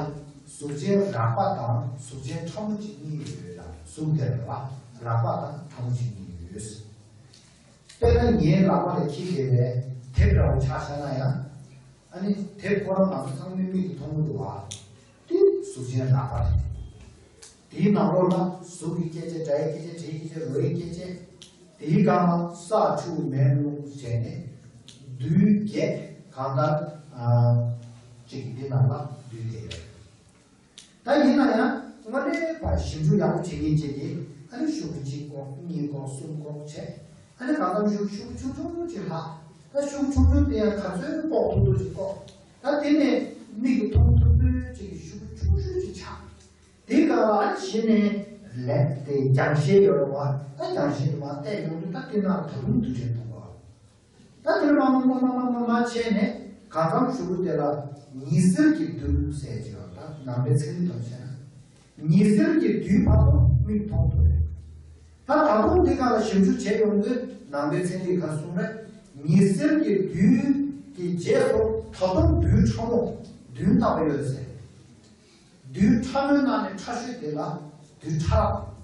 གཟུགས་ཅན་རགས་པ་དང་གཟུགས་ཅན་ཕྲ་མོ་གཅིག་གཉིས་ཡོད་ལ། གཟུགས་དེ་ལ་རགས་པ་དང་ཕྲ་མོ་གཅིག་གཉིས་ཡོད། དཔེར་ན་ངའི་ལག་པ་ལ་འཁྱེར་བསྡད་པའི་དེབ་འདྲ་བོ་ཆ་བཞག་ན་ཡང་། ཨ་ནི་དེབ་ཁོ་རང་ང་ཚོ་ཚང་མའི་མིག་གིས་མཐོང་གི་འདུག་བ། དེ་གཟུགས་ཅན་རགས་པ་རེད། དེའི་ནང་ལོགས་ལ་གཟུགས་ཀྱི་སྐྱེ་མཆེད། སྒྲ་ཡི་སྐྱེ་མཆེད། དྲི་ཡི་སྐྱེ་མཆེད། རོ་ཡི་སྐྱེ་མཆེད། དེའི་སྒང་ལ་ས་ཆུ་མེ་རླུང་བྱས་ནས་རྡུལ་བརྒྱད་གང་ལྟར་ཨ་གཅིག་འདི་ནང་ལ་འདུས་བསྡད་ཡོད། ད་ཡིན་ན་ཡང་དངོས་གནས་པ་ཞིབ་འཇུག་ཡག་པོ་བྱེད་མཁན་ཅིག་གིས། ཨ་ནི་ཤོག་གུ་གཅིག་བཀོག་གཉིས་བཀོག་གསུམ་བཀོག་བྱས། ཨ་ནི་གང་ལྟར་ཤོག་གུ་ཆུང་ཆུང་ཅིག་ལྷག་ད་ཤོག་གུ་ཆུང་ཆུང་དེ་ཡང་ག་ཚོད་བཀོག་ཐུབ་ཐུབ་ཅིག་བཀོག་ད་དེ་ནས་མིག་གིས་མཐོང་ཐུབ་ཐུབ་ཅིག་གི་ཤོག་གུ་ཆུང་ཤོས་ཅིག་ཆགས། དེའི་སྒང་ལ་ཨ་ནི་གཞི་ནས་ལན་དེ་རྒྱང་ཤེལ་ཡོད་རེད་བ། ད་རྒྱང་ཤེལ་དེ་མར་བལྟས་ཡོང་དུས། ད་དེ་ན་ད་དུང་རྡུལ་ཕྲན་མཐོང་གི་རེད་བ། ད་དེ་ལ་མར་མར་མར་བྱས་ནས་གང་འཚམ་ཤོག་གུ་དེ་ལ་ཉི་ཟེར་གྱི་རྡུལ་ཟེར་གྱི་ཡོད། ད་ནང་པའི་ཚན་རིག་ཐོག་བཤད་ན། ཉི་ཟེར་གྱི་རྡུལ་བར་དུ་མིག་མཐོང་ཐུབ་རེད། ད་ད་དུང་འདི་སྒང་ལ་ཞིབ་འཇུག་བྱས་ཡོང་དུས་ནང་པའི་ཚན་རིག་ག་གསུངས་རེད། ཉི་ཟེར་གྱི་རྡུལ་གྱི་རྗེས་སུ་ད་དུང་རྡུལ་ཕྲ་མོ་བདུན་ལྟ་བུ་ཡོད་ཟེར། རྡུལ་ཕྲ་མོའི་ནང་ནས་ཕྲ་ཤོས་དེ་ལ་རྡུལ་ཕྲ་རབ།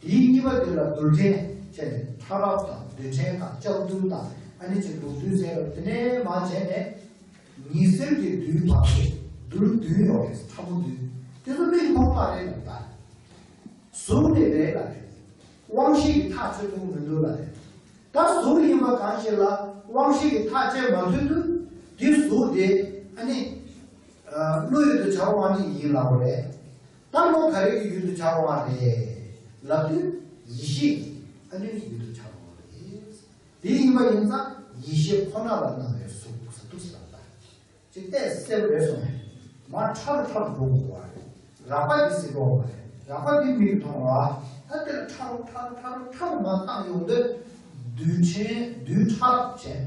དེའི་གཉིས་པ་དེ་ལ་རྡུལ་ཕྲན་བྱས་ནས་ཕྲ་རབ་དང་རྡུལ་ཕྲན་དང་ལྕགས་རྡུལ་དང་། ཨ་ནི་ཅིག་ལུག་རྡུལ་ཟེར་བ་དེ་ནས་མར་བྱས་ནས་ཉི་ཟེར་གྱི་རྡུལ་བར་དུ་རྡུལ་བདུན་ཡོད་རེད། ཕྲ་མོ་བདུན། དེ་ཚོ་མིག་མཐོང་མ་རེད་ལ། ད་གཟུགས་དེ་རེད་ལ་རེད། དབང་ཤེས་ཀྱིས་ཐག་ཆོད་ཐུབ་མི་འདུག་ལ་རེད། ད་གཟུགས་ཡིན་པ་གང་ཞིག་ལ་དབང་ཤེས་ཀྱིས་ཐག་བཅད་མ་ཐུབ་དུས། དེ་གཟུགས་དེ་ཨ་ནི་ཨ་བློ་ཡུལ་དུ་བྱ་བ་དབང་ཤེས་ཡིན་ལབ་པ་རེད། ད་བློ་ག་རེ་གི་ཡུལ་དུ་བྱ་བ་དབང་རེད་ལབ་དུས། ཡིད་ཤེས་ཀྱི་ཨ་ནི་ཡུལ་དུ་བྱ་བ་དབང་རེད། དེ་ཡིན་པ་ཡིན་ཙང་ཡིད་ཤེས་ཁོ་ན་ལ་སྣང་བའི་གཟུགས་ཟེར་དུས་ཟེར་བ་ལ། ཅིག་ཏོག་ཙམ་གསལ་པོ་རེད་སོང་ནས། མར་ཕྲ་རུ་ཕྲ་རུ་འགྲོ་དགོས་པ་རེད། རགས་པ་འདི་ཟེར་དགོས་པ་རེད། རགས་པ་འདི་མིག་གིས་མཐོང་བ། ད་དེ་ལ་ཕྲ་རུ་ཕྲ་རུ་ཕྲ་རུ་ཕྲ་རུ་མར་བཏང་ཡོང་དུས། རྡུལ་ཕྲན་རྡུལ་ཕྲ་རབ་བྱས།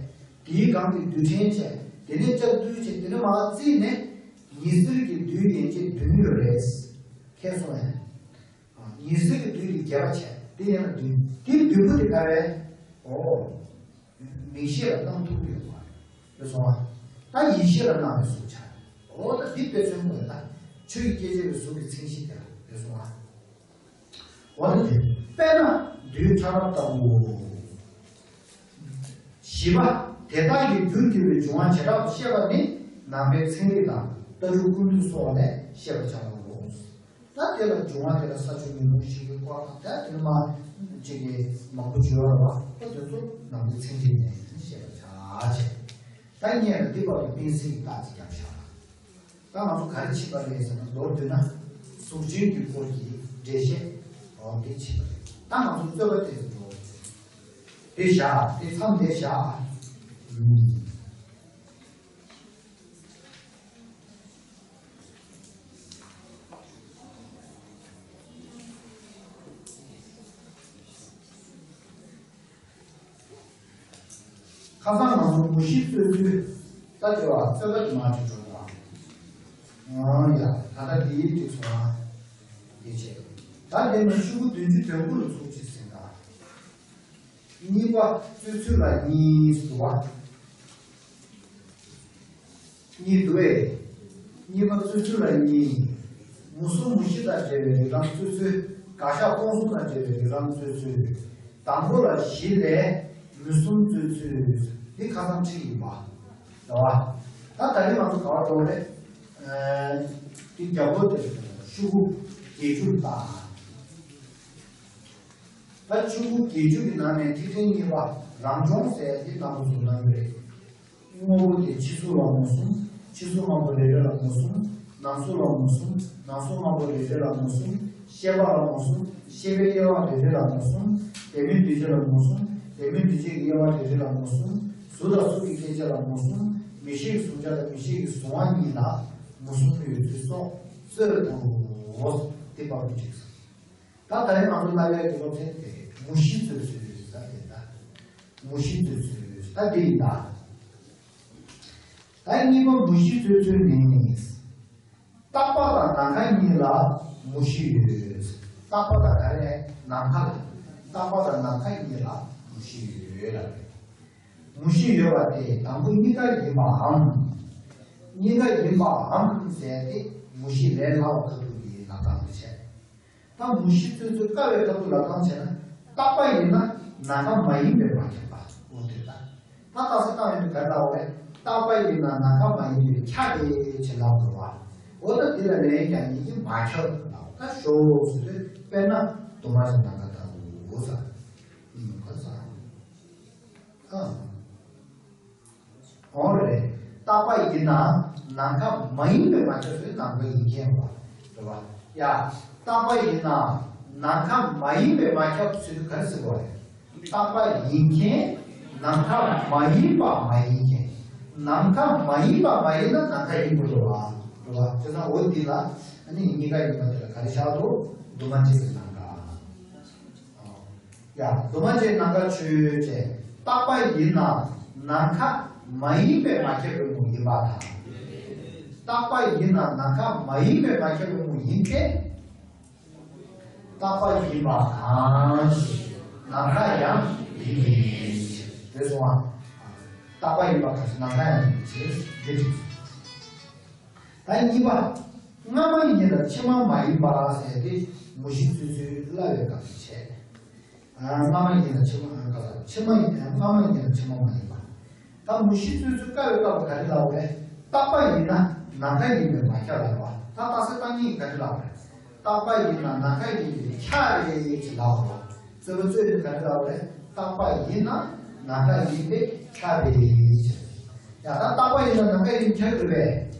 དེའི་སྒང་གི་རྡུལ་ཕྲན་བྱས། དེ་ནས་ལྕགས་རྡུལ་བྱས། དེ་ནས་མར་བརྩིས་ནས་ཉི་ཟེར་གྱི་རྡུལ་ཡན་ཆད་བདུན་ཡོད་རེད། མཁྱེན་སོང་ངས། ཉི་ཟེར་གྱི་རྡུལ་གྱིས་རྒྱས་པ་བྱས། དེ་ཡན་ལ་བདུན། དེའི་བདུན་པོ་དེ་ག་རེ་རེད། འོ། མིག་ཤེས་ལ་སྣང་ཐུབ་ཀྱི་ཡོད་པ་རེད་སོང་ང་། ད་ཡིད་ཤེས་ལ་སྣང་བའི་གཟུགས་ཆགས། འོ་ད་འདི་དཔེ་མཚོན་དགོས་ད། ཆོས་ཀྱི་སྐྱེ་མཆེད་ཀྱི་གཟུགས་ཀྱི་མཚན་གཞི་དེ་ལ་རེད་སོང་ང་། འོ་ན་དེ་དཔེར་ན་རྡུལ་ཕྲ་རབ་ལྟ་བུའོ། བཞི་པ། དེ་དག་གི་རྒྱུར་གྱུར་པའི་འབྱུང་བ་བྱེ་བྲག་ཏུ་བཤད་པ་ནི་ནང་པའི་ཚན་རིག་དང་ལྟ་གྲུབ་ཀུན་བཏུས་སོགས་ལས་ཤེས་པར་བྱ་བའོ། ད་དེ་ལ་འབྱུང་བ་དེ་ལ་ས་ཆུ་མེ་རླུང་ཞིང་གི་སྐོར་དང་། ད་དེ་ནི་མ་གཅིག་གིས་མང་པོ་བརྗོད་པ་རེད་བ། ད་དེ་ཚོ་ནང་པའི་ཚན་རིག་ནས་ཤེས་པར་བྱ་བྱས། ད་སྔོན་ལ་འདི་བར་དུ་སྤེན་སྲིད་ཀྱི་རྟགས་ཅིག་བརྒྱབ་བཞག་ལ། ད་ང་ཚོ་ག་རེ་བྱེད་པ་རེད་ཟེར་ན། མདོར་བསྡུས་ན་གཟུགས་ཅན་གྱི་སྐོར་གྱི་འགྲེལ་བཤད་འོ་འདི་བྱེད་པ་རེད། ད་ང་ཚོ་རྩོད་པ་དེ་ཚོ་འགྲོ། དེ་བཞག་དེ་མཚམས་དེ་བཞག་ཨུམ། ཁ་སང་ང་ཚོ་མུ་བཞི་རྩོད་ཚུལ། ད་དེ་བ་རྩོད་པ་དེ་མ་བྱེད་འགྲོ་བ། ཨང་ཡ། ད་ལྟ་དེའི་དུས་སུ་ང་དེ་བྱེད། ད་དེ་ནི་ཤོག་གུ་བདུན་ཅུ་དོན་དགུ་ལ་ཚུགས་ཅིག་ཟིན་ད། གཉིས་པ་རྩོད་ཚུལ་ལ་གཉིས་སུ་བ། གཉིས་འདུག་ཨེ། གཉིས་པ་རྩོད་ཚུལ་ལ་གཉིས། མུ་གསུམ་མུ་བཞི་དང་འབྲེལ་བའི་རིགས་ལམ་རྩོད་ཚུལ། དགག་བཞག་སྟོང་གསུམ་དང་འབྲེལ་བའི་རིགས་ལམ་རྩོད་ཚུལ། དང་པོ་ལ་བཞི་ལས་མུ་གསུམ་རྩོད་ཚུལ། འདི་ཁ་སང་ཁྲིད་ཡིན་པ། རེད་བ། ད་ད་རེས་ང་ཚོ་ག་བར་འགྲོ་རེད། ཨ། འདི་རྒྱབ་ལོགས་དེ་ཤོག་གུ་བརྒྱད་ཅུ་ལ་བལྟ། ད་ཤོག་གུ་བརྒྱད་ཅུ་གི་ནང་ནས་ཐིག་ཕྲེང་གཉིས་པ་རང་བྱུང་ཟེར་དེ་དང་པོ་བཟོ་གནང་གི་རེད། དངོས་པོ་དེ་ཕྱི་གཟུགས་ལ་མུ་གསུམ། ཕྱི་གཟུགས་སྔོན་པོ་རེ་རེ་ལ་མུ་གསུམ། ནང་གཟུགས་ལ་མུ་གསུམ། ནང་གཟུགས་སྔོན་པོ་རེ་རེ་ལ་མུ་གསུམ། ཤེས་པ་ལ་མུ་གསུམ། ཤེས་པའི་དབྱེ་བ་རེ་རེ་ལ་མུ་གསུམ། ལྡན་མིན་འདུས་བྱས་ལ་མུ་གསུམ། ལྡན་མིན་འདུས་བྱས་ཀྱི་དབྱེ་བ་རེ་རེ་ལ་མུ་གསུམ། གཟུགས་དང་གཟུགས་ཀྱི་སྐྱེ་མཆེད་ལ་མུ་གསུམ། མིག་ཤེས་ཀྱི་གཟུང་བྱ་དང་མིག་ཤེས་ཀྱི་གཟུང་བ་གཉིས་ལ་མུ་གསུམ་ཡོད་ཚུལ་སོགས་རྩོད་དོ། དེ་བར་དུ་གཅིག་ཟེར། ད་ད་རེས་ང་ཚོ་ལྟ་བའི་སློབ་ཚན་དེ་མུ་བཞི་རྩོད་ཚུལ་ཟེར་དེ་ད། མུ་བཞི་རྩོད་ཚུལ་ད་འདི་ཡིན་ད། ད་གཉིས་པ་མུ་བཞི་རྩོད་ཚུལ་ནི། རྟག་པ་དང་ནམ་མཁའ་གཉིས་ལ་མུ་བཞི་ཡོད། རྟག་པ་དང་ག་རེ། ནམ་མཁའ་ལ། རྟག་པ་དང་ནམ་མཁའ་གཉིས་ལ་མུ་བཞི་ཡོད་ལ། མུ་བཞི་ཡོད་པ་དེ་དང་པོ་གཉིས་ཀ་ཡིན་པའམ། གཉིས་ཀ་ཡིན་པའམ་ཟེར་ཏེ་མུ་བཞི་ལས་སླ་བ་ཁ་ཐུག་གི་ལབ་སྟངས་དེ་བྱས། ད་མུ་བཞི་རྩོད་ཚུལ་དཀའ་བའི་ཁ་ཐུག་ལབ་སྟངས་བྱས་ན། རྟག་པ་ཡིན་ན་ནམ་མཁའ་མ་ཡིན་པས་མ་ཁྱབ་པ། འོ་དེ་ལ། ད་རྟགས་གསལ་བཏང་ཡོང་དུས་ག་རེ་ལབ་པ་རེད། རྟག་པ་ཡིན་ན་ནམ་མཁའ་མ་ཡིན་པས་ཁྱབ་པས་ཅེས་ལབ་དགོས་པ། འོ་ད་འདི་ལ་ལན་ཀྱང་ཡིན་གྱི་མ་ཁྱབ་ལབ། ད་ཞོག་ཟེར་དུས་དཔེར་ན་དུ་མ་ཞིག་ནམ་མཁའ་ལྟ་བུ་ཟེར། ཨུམ་ག་ས། ཨ། འོ་རེད། རྟག་པ་ཡིན་ན་ནམ་མཁའ་མ་ཡིན་པས་མ་ཁྱབ་ཟེར་ནམ་མཁའ་ཡིན་མཁན་བ། རེད་བ། ཡ། རྟག་པ་ཡིན་ན་ནམ་མཁའ་མ་ཡིན་པས་མ་ཁྱབ་ཟེར་དུས་ག་རེ་ཟེར་དགོས་རེད། རྟག་པ་ཡིན་མཁན་ནམ་མཁའ་མ་ཡིན་པ་མ་ཡིན་མཁན། ནམ་མཁའ་མ་ཡིན་པ་མ་ཡིན་ན་ནམ་མཁའ་ཡིན་དགོས་རེད་བ། རེད་བ། བྱས་ཙང་འོ་འདི་ལ་ཨ་ནི་གཉིས་ཀ་ཡིན་པ་དེ་ལ་ག་རེ་བཞག་འདུག་དུ་མ་གཅིག་གི་ནམ་མཁའ། ཡ། དུ་མ་ཅན་ནམ་མཁའ་ཆོས་ཅན། རྟག་པ་ཡིན་ན་ནམ་མཁའ་མ་ཡིན་པས་མ་ཁྱབ་པའི་མུ་ཡིན་པ་དང་། རྟག་པ་ཡིན་ན་ནམ་མཁའ་མ་ཡིན་པས་མ་ཁྱབ་པའི་མུ་ཡིན་ཏེ། རྟག་པ་ཡིན་པ་གང་ཞིག་ནམ་མཁའ་ཡང་ཡིན་ཏེ། རེད་སོང་ཨ། རྟག་པ་ཡིན་པ་གང་ཞིག་ནམ་མཁའ་ཡང་ཡིན་ཏེ། འདི་རེད། ད་གཉིས་པ། སྔ་མ་ཡིན་ལ་ཕྱི་མ་མ་ཡིན་པ་ཟེར་ཏེ་མུ་བཞི་རྩོད་ཚུལ་སླ་བའི་སྐབས་སུ་བྱས། ཨ། སྔ་མ་ཡིན་ལ་ཕྱི་མ། ཨ། ག་ས། ཕྱི་མ་ཡིན། སྔ་མ་ཡིན་ལ་ཕྱི་མ་མ་ཡིན་པ། ད་མུ་བཞི་རྩོད་ཚུལ་དཀའ་བའི་སྐབས་ག་རེ་ལབ་པ་རེད། རྟག་པ་ཡིན་ན་ནམ་མཁའ་ཡིན་པས་མ་ཁྱབ་ལབ་པ། ད་རྟགས་གསལ་བཏང་མཁན་ག་རེ་ལབ་པ་རེད། རྟག་པ་ཡིན་ན་ནམ་མཁའ་ཡིན་པས་ཁྱབ་པས་ཅེས་ལབ་པ། རྩོད་པ་རྩོད་དུས་ག་རེ་ལབ་པ་རེད། རྟག་པ་ཡིན་ན་ནམ་མཁའ་ཡིན་པས་ཁྱབ་པས་ཅེས། ཡང་ད་རྟག་པ་ཡིན་ན་ནམ་མཁའ་ཡིན་ཁྱབ་དགོས་པས།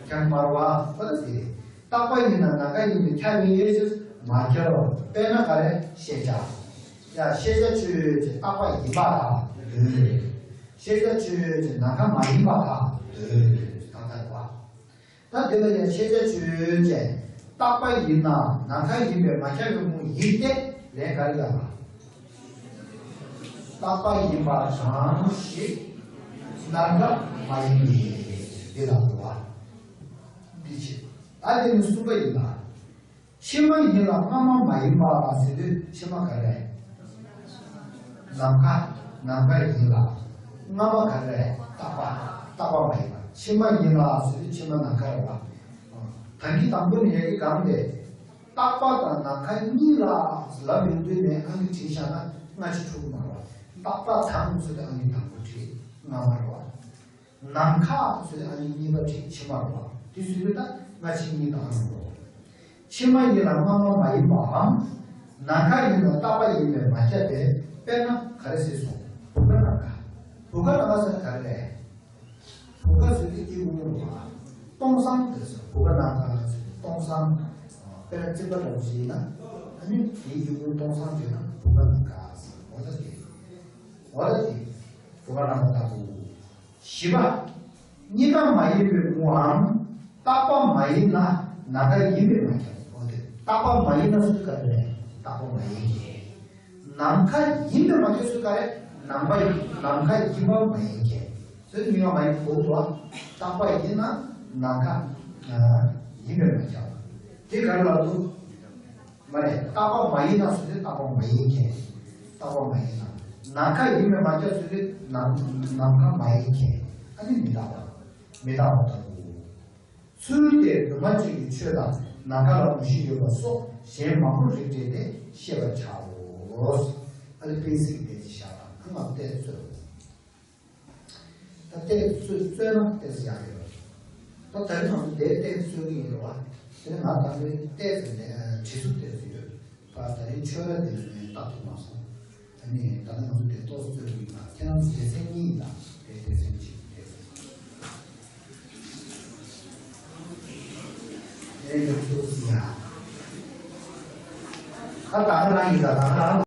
ཁྱབ་མ་རེད་བ། ཁོ་ད་ཟེར། རྟག་པ་ཡིན་ན་ནམ་མཁའ་ཡིན་པས་ཁྱབ་པས་ཟེར་མ་ཁྱབ། དཔེར་ན་ག་རེ། ཤེས་བྱ། ཡ། ཤེས་བྱ་ཆོས་ཅན་རྟག་པ་ཡིན་པ་དང་འདོད། ཤེས་བྱ་ཆོས་ཅན་ནམ་མཁའ་མ་ཡིན་པ་དང་འདོད། གང་ལྟར་བ། ད་འདི་ལ་ཡང་ཤེས་བྱ་ཆོས་ཅན་རྟག་པ་ཡིན་ན་ནམ་མཁའ་ཡིན་པས་མ་ཁྱབ་པའི་མུ་ཡིན་ཏེ། ལན་ག་རེ་ལབ་པ། རྟག་པ་ཡིན་པ་གང་ཞིག་ནམ་མཁའ་མ་ཡིན་པས། འདི་ལ་གོ་བ། འདི་བྱེད། ད་དེ་ནི་གསུམ་པ་ཡིན་ལ། ཕྱི་མ་ཡིན་ལ་སྔ་མ་མ་ཡིན་པ་ཟེར་དུས་ཕྱི་མ་ག་རེ་རེད། ནམ་མཁའ། ནམ་མཁའ་ཡིན་ལ། སྔ་མ་ག་རེ་རེད། རྟག་པ། རྟག་པ་མ་ཡིན་པ། ཕྱི་མ་ཡིན་ལ་ཟེར་དུས་ཕྱི་མ་ནམ་མཁའ་རེད་པ། ད་གིན་དང་པོ་ནས་ཡ་གི་གང་དེ། རྟག་པ་དང་ནམ་མཁའ་གཉིས་ལ་ལབ་ཡོང་དུས་ནས་ཨང་ཀི་བྲིས་བཞག་ན་སྔ་ཕྱི་འཁྲུག་གི་མ་རེད་པ། རྟག་པ་དང་ཟེར་དུས་ཨང་ཀི་དང་པོ་བྲིས། སྔ་མ་རེད་པ། ནམ་མཁའ་ཟེར་དུས་ཨང་ཀི་གཉིས་པ་བྲིས། ཕྱི་མ་རེད་པ། དེ་ཟེར་དུས་ད་སྔ་ཕྱི་གཉིས་དང་ཨང་ཀི་རེད། ཕྱི་མ་ཡིན་ལ་སྔ་མ་མ་ཡིན་པའམ། ནམ་མཁའ་ཡིན་ལ་རྟག་པ་ཡིན་པས་མ་ཁྱབ་པས། དཔེར་ན་ག་རེ་ཟེར་སོང་། བུ་ག་ནམ་མཁའ། བུ་ག་ནམ་མཁའ་ཟེར་ན་ག་རེ་རེད། བུ་ག་ཟེར་དུས་ཀྱི་དབུགས་རེད་པ། སྟོང་སང་དེ་ཟེར། བུ་ག་ནམ་མཁའ་ཟེར་དུས་སྟོང་སང་། དཔེར་ན་རྩིག་པ་འདྲ་པོ་ཞིག་ཡིན་ན། ཨ་ནི་དེའི་ཀྱི་དབུགས་སྟོང་སང་བྱས་ན་བུ་ག་ནམ་མཁའ་ཟེར། འོ་ད་དེ། འོ་ད་དེ། བུ་ག་ནམ་མཁའ་ལྟ་བུ། བཞི་པ། གཉིས་ཀ་མ་ཡིན་པའི་མུའམ། རྟག་པ་མ་ཡིན་ན་ནམ་མཁའ་ཡིན་པས་མ་ཁྱབ། འོ་དེ། རྟག་པ་མ་ཡིན་ན་ཟེར་དུས་ག་རེ་རེད། རྟག་པ་མ་ཡིན་གྱི། ནམ་མཁའ་ཡིན་པས་མ་ཁྱབ་ཟེར་དུས་ག་རེ། ནམ་མཁའ་ཡིན། ནམ་མཁའ་ཡིན་པ་མ་ཡིན་གྱི། ཟེར་དུས་གཉིས་ཀ་མ་ཡིན་གོ་འདུག་པ། རྟག་པ་ཡིན་ན་ནམ་མཁའ་ཡིན་པས་མ་ཁྱབ། དེ་ག་རེ་ལབ་འདུག་མ་རེད། རྟག་པ་མ་ཡིན་ན་ཟེར་དུས་རྟག་པ་མ་ཡིན་མཁན། རྟག་པ་མ་ཡིན་ན། ནམ་མཁའ་ཡིན་པས་མ་ཁྱབ་ཟེར་དུས་ནམ་ནམ་མཁའ་མ་ཡིན་མཁན། ཨ་ནི་མི་རྟག་པ། མི་རྟག་པ་ལྟ་བུ། ཚུལ་དེ་འདུས་མ་བྱས་ཀྱི་ཆོས་ལ་ནམ་མཁའ་ལ་མུ་བཞི་ཡོད་པ་སོགས་གཞན་མང་པོར་རིགས་བསྒྲེས་ཏེ་ཤེས་པར་བྱའོ། ཨ་ནི་པེ་སིག་དེ་ཅི་བཞག་དང་ཨ་ང་བལྟས་ཚོད། ད་ཏོག་ཙམ་རྩོད་ན་ཏོག་ཙམ་ཡག་ཡོད་རེད། ད་ད་རིང་ང་ཚོ་དེ་ཏོག་ཙམ་རྩོད་ཀྱི་ཡིན་རེད་པ། དེ་ནས་ང་ད་རིང་ཏོག་ཙམ་ནས་བྲིས་སུ་ཏོག་ཙམ་ཡོད་པ། ད་རིང་ཆོས་ར་དེ་ནས་བཏགས་ཐུབ་མ་སོང་། ཨ་ནི་ད་ནི་ང་ཚོ་དེ་ཏོག་ཙམ་རྩོད་ཀྱི་ཡིན་པ། ཁྱེད་རང་ཚོ་སྡེ་ཚན་གཉིས་ཡིན་ད། དེ་སྡེ་ཚན་གཅིག་སྡེ་ཚན་གཉིས། ཨེ་ཡོད་ཏོག་ཙམ་ཡག་ད་ད་ང་རང་ཡིན་ད། ད་ང་རང་།